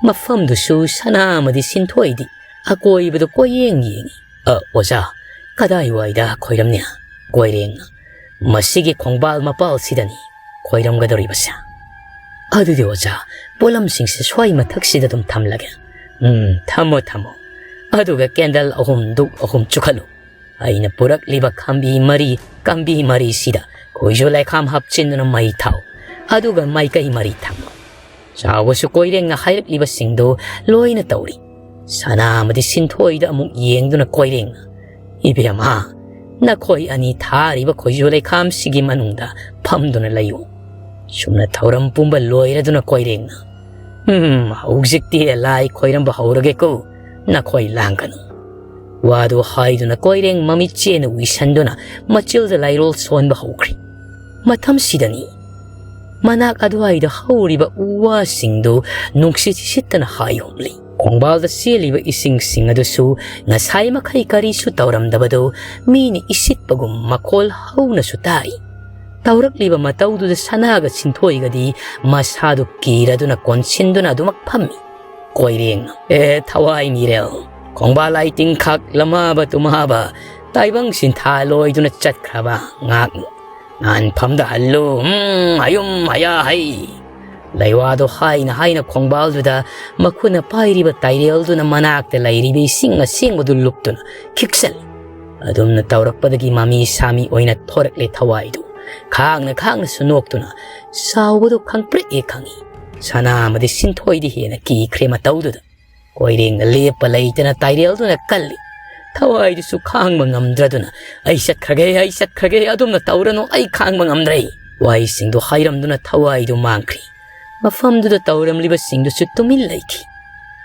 ꯃꯐꯝꯗꯨꯁꯨ ꯁꯅꯥ ꯑꯃꯗꯤ ꯁꯤꯟꯊꯣꯏꯗꯤ ꯑꯀꯣꯏꯕꯗ ꯀꯣꯏꯌꯦꯡ ꯌꯦꯡꯉꯤ꯫ "ꯑ, ꯑꯣꯖꯥ, ꯀꯗꯥꯏꯋꯥꯏꯗ ꯈꯣꯏꯔꯝꯅꯤ?" ꯀꯣꯏꯔꯦꯡꯅ, "ꯃꯁꯤꯒꯤ ꯈꯣꯡꯕꯥꯜ ꯃꯄꯥꯜꯁꯤꯗꯅꯤ ꯈꯣꯏꯔꯝꯒꯗꯧꯔꯤꯕꯁꯦ꯫" "ꯑꯗꯨꯗꯤ ꯑꯣꯖꯥ, ꯄꯣꯠꯂꯝꯁꯤꯡꯁꯦ ꯁ꯭ꯋꯥꯏ ꯃꯊꯛꯁꯤꯗ ꯑꯗꯨꯝ ꯊꯝꯂꯒꯦ꯫" "ꯎꯝ, ꯊꯝꯃꯣ, ꯊꯝꯃꯣ꯫ ꯑꯗꯨꯒ ꯀꯦꯟꯗꯜ ꯑꯍꯨꯝ, ꯙꯨꯞ ꯑꯍꯨꯝ ꯆꯨꯈꯠꯂꯨ꯫ ꯑꯩꯅ ꯄꯨꯔꯛꯂꯤꯕ ꯈꯝꯕꯤ ꯃꯔꯤ, ꯀꯝꯕꯤ ꯃꯔꯤꯁꯤꯗ ꯈꯣꯏꯖꯨ ꯂꯩꯈꯥꯝ ꯍꯥꯞꯆꯤꯟꯗꯨꯅ ꯃꯩ ꯊꯥꯎ꯫ ꯑꯗꯨꯒ ꯃꯥꯏꯀꯩ ꯃꯔꯤ ꯊꯝꯃꯨ꯫" ꯆꯥꯎꯕꯁꯨ ꯀꯣꯏꯔꯦꯡꯅ ꯍꯥꯏꯔꯛꯂꯤꯕꯁꯤꯡꯗꯨ ꯂꯣꯏꯅ ꯇꯧꯔꯤ꯫ ꯁꯅꯥ ꯑꯃꯗꯤ ꯁꯤꯟꯊꯣꯏꯗ ꯑꯃꯨꯛ ꯌꯦꯡꯗꯨꯅ ꯀꯣꯏꯔꯦꯡꯅ, "ꯏꯕꯦꯝꯃ, ꯅꯈꯣꯏ ꯑꯅꯤ ꯊꯥꯔꯤꯕ ꯈꯣꯏꯖꯨ ꯂꯩꯈꯥꯝꯁꯤꯒꯤ ꯃꯅꯨꯡꯗ ꯐꯝꯗꯨꯅ ꯂꯩꯌꯨ꯫" ꯁꯨꯝꯅ ꯊꯧꯔꯝ ꯄꯨꯝꯕ ꯂꯣꯏꯔꯗꯨꯅ ꯀꯣꯏꯔꯦꯡꯅ, "ꯎꯝ, ꯍꯧꯖꯤꯛꯇꯤ ꯂꯥꯏ ꯈꯣꯏꯔꯝꯕ ꯍꯧꯔꯒꯦꯀꯣ, ꯅꯈꯣꯏ ꯂꯥꯡꯒꯅꯨ꯫" ꯋꯥꯗꯨ ꯍꯥꯏꯗꯨꯅ ꯀꯣꯏꯔꯦꯡ ꯃꯃꯤꯠ ꯆꯦꯅ ꯎꯏꯁꯟꯗꯨꯅ ꯃꯆꯤꯜꯗ ꯂꯥꯏꯔꯣꯜ ꯁꯣꯟꯕ ꯍꯧꯈ꯭ꯔꯤ꯫ ꯃꯇꯝꯁꯤꯗꯅꯤ ꯃꯅꯥꯛ ꯑꯗꯨꯋꯥꯏꯗ ꯍꯧꯔꯤꯕ ꯎ ꯋꯥꯁꯤꯡꯗꯨ ꯅꯨꯡꯁꯤꯠ ꯁꯤꯠꯇꯅ ꯍꯥꯏ ꯍꯨꯝꯂꯤ꯫ ꯈꯣꯡꯕꯥꯜꯗ ꯆꯦꯜꯂꯤꯕ ꯏꯁꯤꯡꯁꯤꯡ ꯑꯗꯨꯁꯨ ꯉꯁꯥꯏ ꯃꯈꯩ ꯀꯔꯤꯁꯨ ꯇꯧꯔꯝꯗꯕꯗꯨ ꯃꯤꯅ ꯏꯁꯤꯠꯄꯒꯨꯝ ꯃꯈꯣꯜ ꯍꯧꯅꯁꯨ ꯇꯥꯔꯤ꯫ ꯇꯧꯔꯛꯂꯤꯕ ꯃꯇꯧꯗꯨꯗ ꯁꯅꯥꯒ ꯁꯤꯟꯊꯣꯏꯒꯗꯤ ꯃꯁꯥꯗꯨ ꯀꯤꯔꯗꯨꯅ ꯀꯣꯟꯁꯤꯟꯗꯨꯅ ꯑꯗꯨꯃꯛ ꯐꯝꯃꯤ꯫ ꯀꯣꯏꯔꯦꯡꯅ, "ꯑꯦ, ꯊꯋꯥꯏ ꯃꯤꯔꯦꯜ, ꯈꯣꯡꯕꯥꯜ ꯂꯥꯏꯇꯤꯡ ꯈꯥꯛ ꯂꯝꯍꯥꯕ ꯇꯨꯝꯍꯥꯕ ꯇꯥꯏꯕꯪ ꯁꯤꯟꯊꯥ ꯂꯣꯏꯗꯨꯅ ꯆꯠꯈ꯭ꯔꯕ ꯉꯥꯛꯅꯤ꯫ ꯉꯥꯟꯐꯝꯗ ꯍꯜꯂꯨ, ꯎꯝ, ꯍꯌꯨꯝ ꯍꯌꯥ ꯍꯩ꯫ ꯂꯩꯋꯥꯗꯣ ꯍꯥꯏꯅ ꯍꯥꯏꯅ ꯈꯣꯡꯕꯥꯜꯗꯨꯗ ꯃꯈꯨꯠꯅ ꯄꯥꯏꯔꯤꯕ ꯇꯥꯏꯔꯦꯜꯗꯨꯅ ꯃꯅꯥꯛꯇ ꯂꯩꯔꯤꯕ ꯏꯁꯤꯡ ꯑꯁꯦꯡꯕꯗꯨ ꯂꯨꯞꯇꯨꯅ ꯈꯤꯛꯆꯜꯂꯤ꯫ ꯑꯗꯨꯝꯅ ꯇꯧꯔꯛꯄꯗꯒꯤ ꯃꯃꯤ ꯁꯥꯃꯤ ꯑꯣꯏꯅ ꯊꯣꯔꯛꯂꯦ ꯊꯋꯥꯏꯗꯨ꯫ ꯈꯥꯡꯅ ꯈꯥꯡꯅꯁꯨ ꯅꯣꯛꯇꯨꯅ ꯆꯥꯎꯕꯗꯨ ꯈꯪꯄ꯭ꯔꯦꯛ ꯍꯦꯛ ꯈꯪꯏ꯫ ꯁꯅꯥ ꯑꯃꯗꯤ ꯁꯤꯟꯊꯣꯏꯗꯤ ꯍꯦꯟꯅ ꯀꯤꯈ꯭ꯔꯦ ꯃꯇꯧꯗꯨꯗ꯫ ꯀꯣꯏꯔꯦꯡꯅ ꯂꯦꯞꯄ ꯂꯩꯇꯅ ꯇꯥꯏꯔꯦꯜꯗꯨꯅ ꯀꯜꯂꯤ꯫ ꯊꯋꯥꯏꯗꯨꯁꯨ ꯈꯥꯡꯕ ꯉꯝꯗ꯭ꯔꯗꯨꯅ, "ꯑꯩ ꯆꯠꯈ꯭ꯔꯒꯦ, ꯑꯩ ꯆꯠꯈ꯭ꯔꯒꯦ, ꯑꯗꯨꯝꯅ ꯇꯧꯔꯅꯨ, ꯑꯩ ꯈꯥꯡꯕ ꯉꯝꯗ꯭ꯔꯦ"꯫ ꯋꯥꯍꯩꯁꯤꯡꯗꯨ ꯍꯥꯏꯔꯝꯗꯨꯅ ꯊꯋꯥꯏꯗꯨ ꯃꯥꯡꯈ꯭ꯔꯤ꯫ ꯃꯐꯝꯗꯨꯗ ꯇꯧꯔꯝꯂꯤꯕꯁꯤꯡꯗꯨꯁꯨ ꯇꯨꯃꯤꯟ ꯂꯩꯈꯤ꯫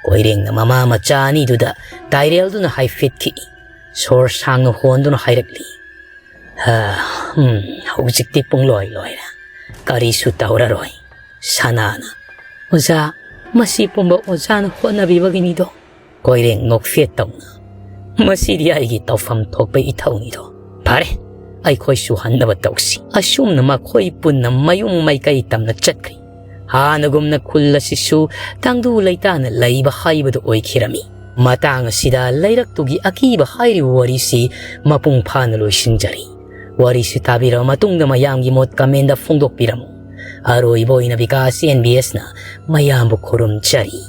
ꯀꯣꯏꯔꯦꯡꯅ ꯃꯃꯥ ꯃꯆꯥ ꯑꯅꯤꯗꯨꯗ ꯇꯥꯏꯔꯦꯜꯗꯨꯅ ꯍꯥꯏꯐꯦꯠ ꯈꯤꯛꯏ꯫ ꯁꯣꯔ ꯁꯥꯡꯅ ꯍꯣꯟꯗꯨꯅ ꯍꯥꯏꯔꯛꯂꯤ, "ꯍꯥ, ꯎꯝ, ꯍꯧꯖꯤꯛꯇꯤ ꯄꯨꯡꯂꯣꯏ ꯂꯣꯏꯔꯦ꯫ ꯀꯔꯤꯁꯨ ꯇꯧꯔꯔꯣꯏ"꯫ ꯁꯅꯥꯅ, "ꯑꯣꯖꯥ, ꯃꯁꯤ ꯄꯨꯝꯕ ꯑꯣꯖꯥꯅ ꯍꯣꯠꯅꯕꯤꯕꯒꯤꯅꯤꯗꯣ"꯫ ꯀꯣꯏꯔꯦꯡ ꯅꯣꯛꯐꯦꯠ ꯇꯧꯅ, "ꯃꯁꯤꯗꯤ ꯑꯩꯒꯤ ꯇꯧꯐꯝ ꯊꯣꯛꯄ ꯏꯊꯧꯅꯤꯗꯣ꯫ ꯐꯔꯦ, ꯑꯩꯈꯣꯏꯁꯨ ꯍꯟꯅꯕ ꯇꯧꯁꯤ"꯫ ꯑꯁꯨꯝꯅ ꯃꯈꯣꯏ ꯄꯨꯟꯅ ꯃꯌꯨꯝ ꯃꯥꯏꯀꯩ ꯇꯝꯅ ꯆꯠꯈ꯭ꯔꯤ꯫ ꯍꯥꯟꯅꯒꯨꯝꯅ ꯈꯨꯜ ꯑꯁꯤꯁꯨ ꯇꯪꯗꯨ ꯂꯩꯇꯥꯅ ꯂꯩꯕ ꯍꯥꯏꯕꯗꯨ ꯑꯣꯏꯈꯤꯔꯝꯃꯤ꯫ ꯃꯇꯥꯡ ꯑꯁꯤꯗ ꯂꯩꯔꯛꯇꯨꯒꯤ ꯑꯀꯤꯕ ꯍꯥꯏꯔꯤꯕ ꯋꯥꯔꯤꯁꯤ ꯃꯄꯨꯡ ꯐꯥꯅ ꯂꯣꯏꯁꯤꯟꯖꯔꯤ꯫ ꯋꯥꯔꯤꯁꯤ ꯇꯥꯕꯤꯔꯕ ꯃꯇꯨꯡꯗ ꯃꯌꯥꯝꯒꯤ ꯃꯣꯠ comment ꯐꯣꯡꯗꯣꯛꯄꯤꯔꯝꯃꯨ꯫ ꯑꯔꯣꯏꯕ ꯑꯣꯏꯅ ꯕꯤꯀꯥꯁ NBS ꯅ ꯃꯌꯥꯝꯕꯨ ꯈꯨꯔꯨꯝꯖꯔꯤ꯫